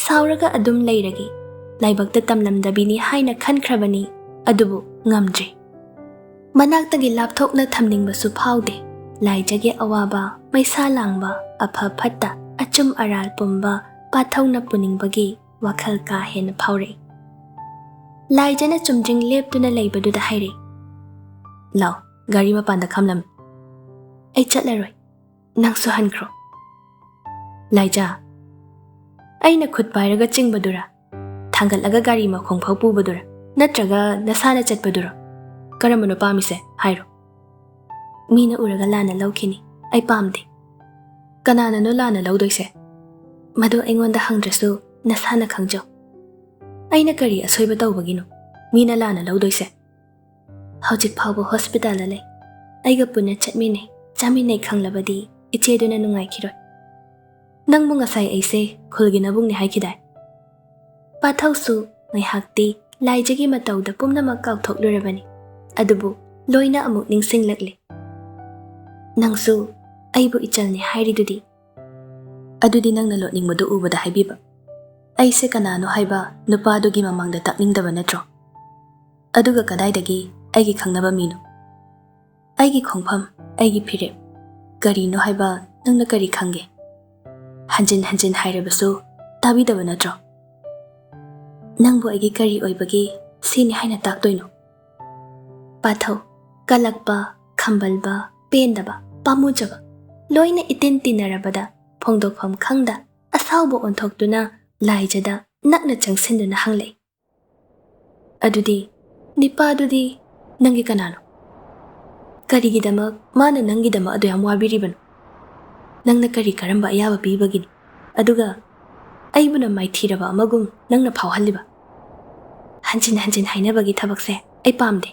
ꯁꯥꯎꯔꯒ ꯑꯗꯨꯝ ꯂꯩꯔꯒꯦ, ꯂꯥꯏꯕꯛꯇ ꯇꯝꯂꯝꯗꯕꯤꯅꯤ ꯍꯥꯏꯅ ꯈꯟꯈ꯭ꯔꯕꯅꯤ, ꯑꯗꯨꯕꯨ ꯉꯝꯗ꯭ꯔꯦ꯫ ꯃꯅꯥꯛꯇꯒꯤ ꯂꯥꯞꯊꯣꯛꯅ ꯊꯝꯅꯤꯡꯕꯁꯨ ꯐꯥꯎꯗꯦ꯫ ꯂꯥꯏꯖꯒꯤ ꯑꯋꯥꯕ, ꯃꯩꯁꯥ ꯂꯥꯡꯕ, ꯑꯐ ꯐꯠꯇ, ꯑꯆꯨꯝ ꯑꯔꯥꯜ ꯄꯨꯝꯕ ꯄꯥꯊꯧꯅ ꯄꯨꯅꯤꯡꯕꯒꯤ ꯋꯥꯈꯜ ꯀꯥ ꯍꯦꯟꯅ ꯐꯥꯎꯔꯛꯏ꯫ ꯂꯥꯏꯖꯅ ꯆꯨꯝꯗ꯭ꯔꯤꯡ ꯂꯦꯞꯇꯨꯅ ꯂꯩꯕꯗꯨꯗ ꯍꯥꯏꯔꯛꯏ, "ꯂꯥꯎ, ꯒꯥꯔꯤ ꯃꯄꯥꯟꯗ ꯈꯝꯂꯝꯃꯤ꯫" ꯑꯩ ꯆꯠꯂꯔꯣꯏ꯫ ꯅꯪꯁꯨ ꯍꯟꯈ꯭ꯔꯣ꯫ ꯂꯥꯏꯖꯥ, ꯑꯩꯅ ꯈꯨꯠ ꯄꯥꯏꯔꯒ ꯆꯤꯡꯕꯗꯨꯔꯥ? ꯊꯥꯡꯒꯠꯂꯒ ꯒꯥꯔꯤ ꯃꯈꯣꯡ ꯐꯥꯎ ꯄꯨꯕꯗꯨꯔꯥ? ꯅꯠꯇ꯭ꯔꯒ ꯅꯁꯥꯅ ꯆꯠꯄꯗꯨꯔꯣ? ꯀꯔꯝꯕꯅꯣ ꯄꯥꯝꯃꯤꯁꯦ? ꯍꯥꯏꯔꯣ꯫ ꯃꯤꯅ ꯎꯔꯒ ꯂꯥꯟꯅ ꯂꯧꯈꯤꯅꯤ꯫ ꯑꯩ ꯄꯥꯝꯗꯦ꯫ ꯀꯅꯥꯅꯅꯣ ꯂꯥꯟꯅ ꯂꯧꯗꯣꯏꯁꯦ? ꯃꯗꯨ ꯑꯩꯉꯣꯟꯗ ꯍꯪꯗ꯭ꯔꯁꯨ ꯅꯁꯥꯅ ꯈꯪꯖꯧ꯫ ꯑꯩꯅ ꯀꯔꯤ ꯑꯁꯣꯏꯕ ꯇꯧꯕꯒꯤꯅꯣ ꯃꯤꯅ ꯂꯥꯟꯅ ꯂꯧꯗꯣꯏꯁꯦ? ꯍꯧꯖꯤꯛ ꯐꯥꯎꯕ ꯍꯣꯁꯄꯤꯇꯥꯜꯗ ꯂꯩ꯫ ꯑꯩꯒ ꯄꯨꯟꯅ ꯆꯠꯃꯤꯟꯅꯩ, ꯆꯥꯃꯤꯟꯅꯩ ꯈꯪꯂꯕꯗꯤ ꯏꯆꯦꯗꯨꯅ ꯅꯨꯡꯉꯥꯏꯈꯤꯔꯣꯏ꯫ ꯅꯪꯕꯨ ꯉꯁꯥꯏ ꯑꯩꯁꯦ ꯈꯨꯜꯒꯤ ꯅꯕꯨꯡꯅꯤ ꯍꯥꯏꯈꯤꯗꯥꯏ? ꯄꯥꯊꯧꯁꯨ ꯉꯥꯏꯍꯥꯛꯇꯤ ꯂꯥꯏꯖꯒꯤ ꯃꯇꯧꯗ ꯄꯨꯝꯅꯃꯛ ꯀꯥꯎꯊꯣꯛꯂꯨꯔꯕꯅꯤ꯫ ꯑꯗꯨꯕꯨ ꯂꯣꯏꯅ ꯑꯃꯨꯛ ꯅꯤꯡꯁꯤꯡꯂꯛꯂꯦ꯫ ꯅꯪꯁꯨ ꯑꯩꯕꯨ ꯏꯆꯜꯅꯤ ꯍꯥꯏꯔꯤꯗꯨꯗꯤ? ꯑꯗꯨꯗꯤ ꯅꯪꯅ ꯂꯣꯠꯅꯤꯡꯕꯗꯨ ꯎꯕꯗ ꯍꯥꯏꯕꯤꯕ꯫ ꯑꯩꯁꯦ ꯀꯅꯥꯅꯣ ꯍꯥꯏꯕ ꯅꯨꯄꯥꯗꯨꯒꯤ ꯃꯃꯥꯡꯗ ꯇꯥꯛꯅꯤꯡꯗꯕ ꯅꯠꯇ꯭ꯔꯣ? ꯑꯗꯨꯒ ꯀꯗꯥꯏꯗꯒꯤ ꯑꯩꯒꯤ ꯈꯪꯅꯕ ꯃꯤꯅꯣ? ꯑꯩꯒꯤ ꯈꯣꯡꯐꯝ, ꯑꯩꯒꯤ ꯐꯤꯔꯦꯞ, ꯀꯔꯤꯅꯣ ꯍꯥꯏꯕ ꯅꯪꯅ ꯀꯔꯤ ꯈꯪꯒꯦ? ꯍꯟꯖꯤꯟ ꯍꯟꯖꯤꯟ ꯍꯥꯏꯔꯕꯁꯨ ꯇꯥꯕꯤꯗꯕ ꯅꯠꯇ꯭ꯔꯣ? ꯅꯪꯕꯨ ꯑꯩꯒꯤ ꯀꯔꯤ ꯑꯣꯏꯕꯒꯦ ꯁꯤꯅꯤ ꯍꯥꯏꯅ ꯇꯥꯛꯇꯣꯏꯅꯣ? ꯄꯥꯊꯧ, ꯀꯜꯂꯛꯄ, ꯈꯝꯕꯜꯕ, ꯄꯦꯟꯗꯕ, ꯄꯥꯝꯃꯨꯖꯕ, ꯂꯣꯏꯅ ꯏꯇꯤꯟ ꯇꯤꯟꯅꯔꯕꯗ ꯐꯣꯡꯗꯣꯛꯐꯝ ꯈꯪꯗ ꯑꯁꯥꯎꯕ ꯑꯣꯟꯊꯣꯛꯇꯨꯅ ꯂꯥꯏꯖꯗ ꯅꯛꯅ ꯆꯪꯁꯤꯟꯗꯨꯅ ꯍꯪꯂꯛꯏ꯫ ꯑꯗꯨꯗꯤ ꯅꯤꯄꯥꯗꯨꯗꯤ ꯅꯪꯒꯤ ꯀꯅꯥꯅꯣ? ꯀꯔꯤꯒꯤꯗꯃꯛ ꯃꯥꯅ ꯅꯪꯒꯤꯗꯃꯛ ꯑꯗꯨ ꯌꯥꯝ ꯋꯥꯕꯤꯔꯤꯕꯅꯣ? ꯅꯪꯅ ꯀꯔꯤ ꯀꯔꯝꯕ ꯑꯌꯥꯕ ꯄꯤꯕꯒꯤꯅꯣ? ꯑꯗꯨꯒ ꯑꯩꯕꯨꯅ ꯃꯥꯏꯊꯤꯔꯕ ꯑꯃꯒꯨꯝ ꯅꯪꯅ ꯐꯥꯎꯍꯜꯂꯤꯕ? ꯍꯟꯖꯤꯟ ꯍꯟꯖꯤꯟ ꯍꯥꯏꯅꯕꯒꯤ ꯊꯕꯛꯁꯦ ꯑꯩ ꯄꯥꯝꯗꯦ꯫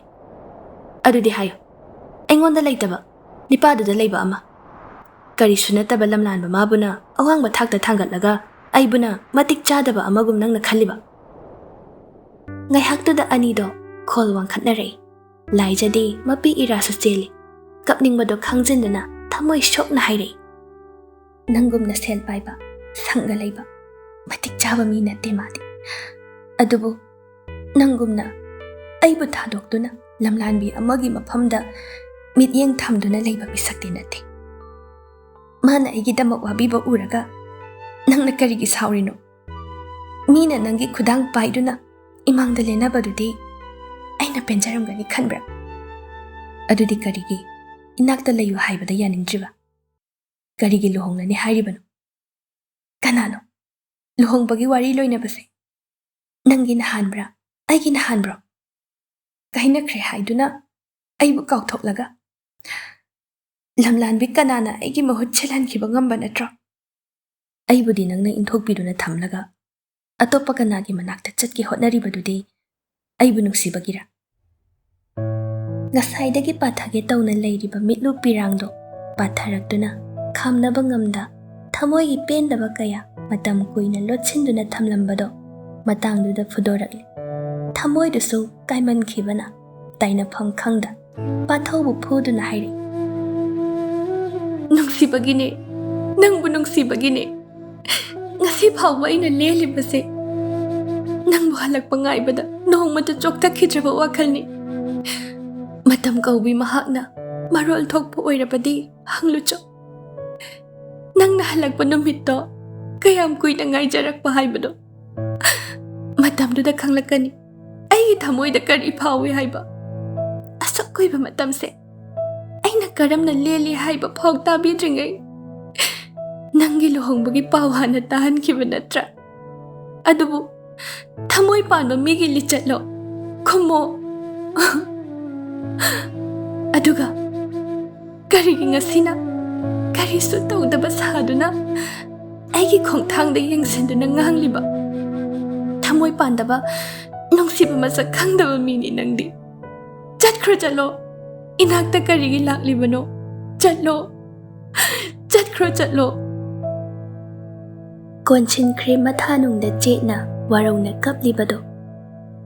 ꯑꯗꯨꯗꯤ ꯍꯥꯏꯌꯨ, ꯑꯩꯉꯣꯟꯗ ꯂꯩꯇꯕ ꯅꯤꯄꯥꯗꯨꯗ ꯂꯩꯕ ꯑꯃ꯫ ꯀꯔꯤꯁꯨ ꯅꯠꯇꯕ ꯂꯝꯂꯥꯟꯕ ꯃꯥꯕꯨꯅ ꯑꯋꯥꯡꯕ ꯊꯥꯛꯇ ꯊꯥꯡꯒꯠꯂꯒ ꯑꯩꯕꯨꯅ ꯃꯇꯤꯛ ꯆꯥꯗꯕ ꯑꯃꯒꯨꯝ ꯅꯪꯅ ꯈꯜꯂꯤꯕ? ꯉꯥꯏꯍꯥꯛꯇꯨꯗ ꯑꯅꯤꯗꯣ ꯈꯣꯜ ꯋꯥꯡꯈꯠꯅꯔꯛꯏ꯫ ꯂꯥꯏꯖꯗꯤ ꯃꯄꯤ ꯏꯔꯥꯁꯨ ꯆꯦꯜꯂꯤ꯫ ꯀꯞꯅꯤꯡꯕꯗꯣ ꯈꯪꯖꯤꯟꯗꯨꯅ ꯊꯃꯣꯏ ꯁꯣꯛꯅ ꯍꯥꯏꯔꯛꯏ, "ꯅꯪꯒꯨꯝꯅ ꯁꯦꯜ ꯄꯥꯏꯕ, ꯁꯪꯒ ꯂꯩꯕ, ꯃꯇꯤꯛ ꯆꯥꯕ ꯃꯤ ꯅꯠꯇꯦ ꯃꯥꯗꯤ꯫ ꯑꯗꯨꯕꯨ ꯅꯪꯒꯨꯝꯅ ꯑꯩꯕꯨ ꯊꯥꯗꯣꯛꯇꯨꯅ ꯂꯝꯂꯥꯟꯕꯤ ꯑꯃꯒꯤ ꯃꯐꯝꯗ ꯃꯤꯠꯌꯦꯡ ꯊꯝꯗꯨꯅ ꯂꯩꯕ ꯃꯤꯁꯛꯇꯤ ꯅꯠꯇꯦ꯫ ꯃꯥꯅ ꯑꯩꯒꯤꯗꯃꯛ ꯋꯥꯕꯤꯕ ꯎꯔꯒ ꯅꯪꯅ ꯀꯔꯤꯒꯤ ꯁꯥꯎꯔꯤꯅꯣ? ꯃꯤꯅ ꯅꯪꯒꯤ ꯈꯨꯗꯥꯡ ꯄꯥꯏꯗꯨꯅ ꯏꯃꯥꯡꯗ ꯂꯦꯟꯅꯕꯗꯨꯗꯤ ꯑꯩꯅ ꯄꯦꯟꯖꯔꯝꯒꯅꯤ ꯈꯟꯕ꯭ꯔꯥ? ꯑꯗꯨꯗꯤ ꯀꯔꯤꯒꯤ ꯏꯅꯥꯛꯇ ꯂꯩꯌꯨ ꯍꯥꯏꯕꯗ ꯌꯥꯅꯤꯡꯗ꯭ꯔꯤꯕ? ꯀꯔꯤꯒꯤ ꯂꯨꯍꯣꯡꯂꯅꯤ ꯍꯥꯏꯔꯤꯕꯅꯣ? ꯀꯅꯥꯅꯣ? ꯂꯨꯍꯣꯡꯕꯒꯤ ꯋꯥꯔꯤ ꯂꯣꯏꯅꯕꯁꯦ ꯅꯪꯒꯤꯅ ꯍꯥꯟꯕ꯭ꯔꯥ, ꯑꯩꯒꯤꯅ ꯍꯥꯟꯕ꯭ꯔꯣ? ꯀꯥꯏꯅꯈ꯭ꯔꯦ ꯍꯥꯏꯗꯨꯅ ꯑꯩꯕꯨ ꯀꯥꯎꯊꯣꯛꯂꯒ ꯂꯝꯂꯥꯟꯕꯤ ꯀꯅꯥꯅ ꯑꯩꯒꯤ ꯃꯍꯨꯠ ꯁꯤꯜꯍꯟꯈꯤꯕ ꯉꯝꯕ ꯅꯠꯇ꯭ꯔꯣ? ꯑꯩꯕꯨꯗꯤ ꯅꯪꯅ ꯏꯟꯊꯣꯛꯄꯤꯗꯨꯅ ꯊꯝꯂꯒ ꯑꯇꯣꯞꯄ ꯀꯅꯥꯒꯤ ꯃꯅꯥꯛꯇ ꯆꯠꯀꯦ ꯍꯣꯠꯅꯔꯤꯕꯗꯨꯗꯤ ꯑꯩꯕꯨ ꯅꯨꯡꯁꯤꯕꯒꯤꯔ? ꯉꯁꯥꯏꯗꯒꯤ ꯄꯥꯊꯒꯦ ꯇꯧꯅ ꯂꯩꯔꯤꯕ ꯃꯤꯠꯂꯨ ꯄꯤꯔꯥꯡꯗꯣ ꯄꯥꯊꯔꯛꯇꯨꯅ ꯈꯥꯝꯅꯕ ꯉꯝꯗ ꯊꯃꯣꯏꯒꯤ ꯄꯦꯟꯗꯕ ꯀꯌꯥ ꯃꯇꯝ ꯀꯨꯏꯅ ꯂꯣꯠꯁꯤꯟꯗꯨꯅ ꯊꯝꯂꯝꯕꯗꯣ ꯃꯇꯥꯡꯗꯨꯗ ꯐꯨꯗꯣꯔꯛꯂꯦ꯫ ꯊꯃꯣꯏꯗꯨꯁꯨ ꯀꯥꯏꯃꯟꯈꯤꯕꯅ ꯇꯥꯏꯅꯐꯝ ꯈꯪꯗ ꯄꯥꯊꯧꯕꯨ ꯐꯨꯗꯨꯅ ꯍꯥꯏꯔꯛꯏ, "ꯅꯨꯡꯁꯤꯕꯒꯤꯅꯦ, ꯅꯪꯕꯨ ꯅꯨꯡꯁꯤꯕꯒꯤꯅꯦ꯫ ꯉꯁꯤ ꯐꯥꯎꯕ ꯑꯩꯅ ꯂꯦꯜꯂꯤꯕꯁꯦ ꯅꯪꯕꯨ ꯍꯜꯂꯛꯄ ꯉꯥꯏꯕꯗ ꯅꯣꯡꯃꯇ ꯆꯣꯛꯊꯈꯤꯗ꯭ꯔꯕ ꯋꯥꯈꯜꯅꯤ꯫ ꯃꯇꯝ ꯀꯧꯕꯤ ꯃꯍꯥꯛꯅ ꯃꯔꯣꯜ ꯊꯣꯛꯄ ꯑꯣꯏꯔꯕꯗꯤ ꯍꯪꯂꯨꯆꯣ꯫ ꯅꯪꯅ ꯍꯜꯂꯛꯄ ꯅꯨꯃꯤꯠꯇꯣ ꯀꯌꯥꯝ ꯀꯨꯏꯅ ꯉꯥꯏꯖꯔꯛꯄ ꯍꯥꯏꯕꯗꯣ ꯃꯇꯝꯗꯨꯗ ꯈꯪꯂꯛꯀꯅꯤ꯫ ꯑꯩꯒꯤ ꯊꯃꯣꯏꯗ ꯀꯔꯤ ꯐꯥꯎꯏ ꯍꯥꯏꯕ꯫ ꯑꯁꯨꯛ ꯀꯨꯏꯕ ꯃꯇꯝꯁꯦ ꯑꯩꯅ ꯀꯔꯝꯅ ꯂꯦꯜꯂꯤ ꯍꯥꯏꯕ ꯐꯥꯎ ꯇꯥꯕꯤꯗ꯭ꯔꯤꯉꯩ ꯅꯪꯒꯤ ꯂꯨꯍꯣꯡꯕꯒꯤ ꯄꯥꯎ ꯍꯥꯟꯅ ꯇꯥꯍꯟꯈꯤꯕ ꯅꯠꯇ꯭ꯔꯥ? ꯑꯗꯨꯕꯨ ꯊꯃꯣꯏ ꯄꯥꯟꯕ ꯃꯤꯒꯤ ꯂꯤꯆꯠꯂꯣ? ꯈꯨꯝꯃꯣ꯫ ꯑꯗꯨꯒ ꯀꯔꯤꯒꯤ ꯉꯁꯤꯅ ꯀꯔꯤꯁꯨ ꯇꯧꯗꯕ ꯁꯥꯗꯨꯅ ꯑꯩꯒꯤ ꯈꯣꯡꯊꯥꯡꯗ ꯌꯦꯡꯁꯤꯟꯗꯨꯅ ꯉꯥꯡꯂꯤꯕ? ꯊꯃꯣꯏ ꯄꯥꯟꯗꯕ, ꯅꯨꯡꯁꯤꯕ ꯃꯁꯛ ꯈꯪꯗꯕ ꯃꯤꯅꯤ ꯅꯪꯗꯤ꯫ ꯆꯠꯈ꯭ꯔꯣ, ꯆꯠꯂꯣ꯫ ꯏꯅꯥꯛꯇ ꯀꯔꯤꯒꯤ ꯂꯥꯛꯂꯤꯕꯅꯣ? ꯆꯠꯂꯣ, ꯆꯠꯈ꯭ꯔꯣ, ꯆꯠꯂꯣ꯫" ꯀꯣꯟꯁꯤꯟꯈ꯭ꯔꯦ ꯃꯊꯥꯅꯨꯡꯗ ꯆꯦꯠꯅ ꯋꯥꯔꯧꯅ ꯀꯞꯂꯤꯕꯗꯣ꯫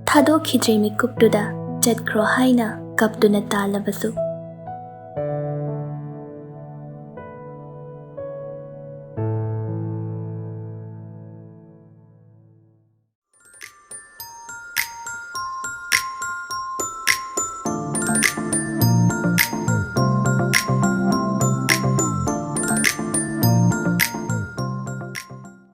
ꯊꯥꯗꯣꯛꯈꯤꯗ꯭ꯔꯦ ꯃꯤꯀꯨꯞꯇꯨꯗ ꯆꯠꯈ꯭ꯔꯣ ꯍꯥꯏꯅ ꯀꯞꯇꯨꯅ ꯇꯥꯜꯂꯕꯁꯨ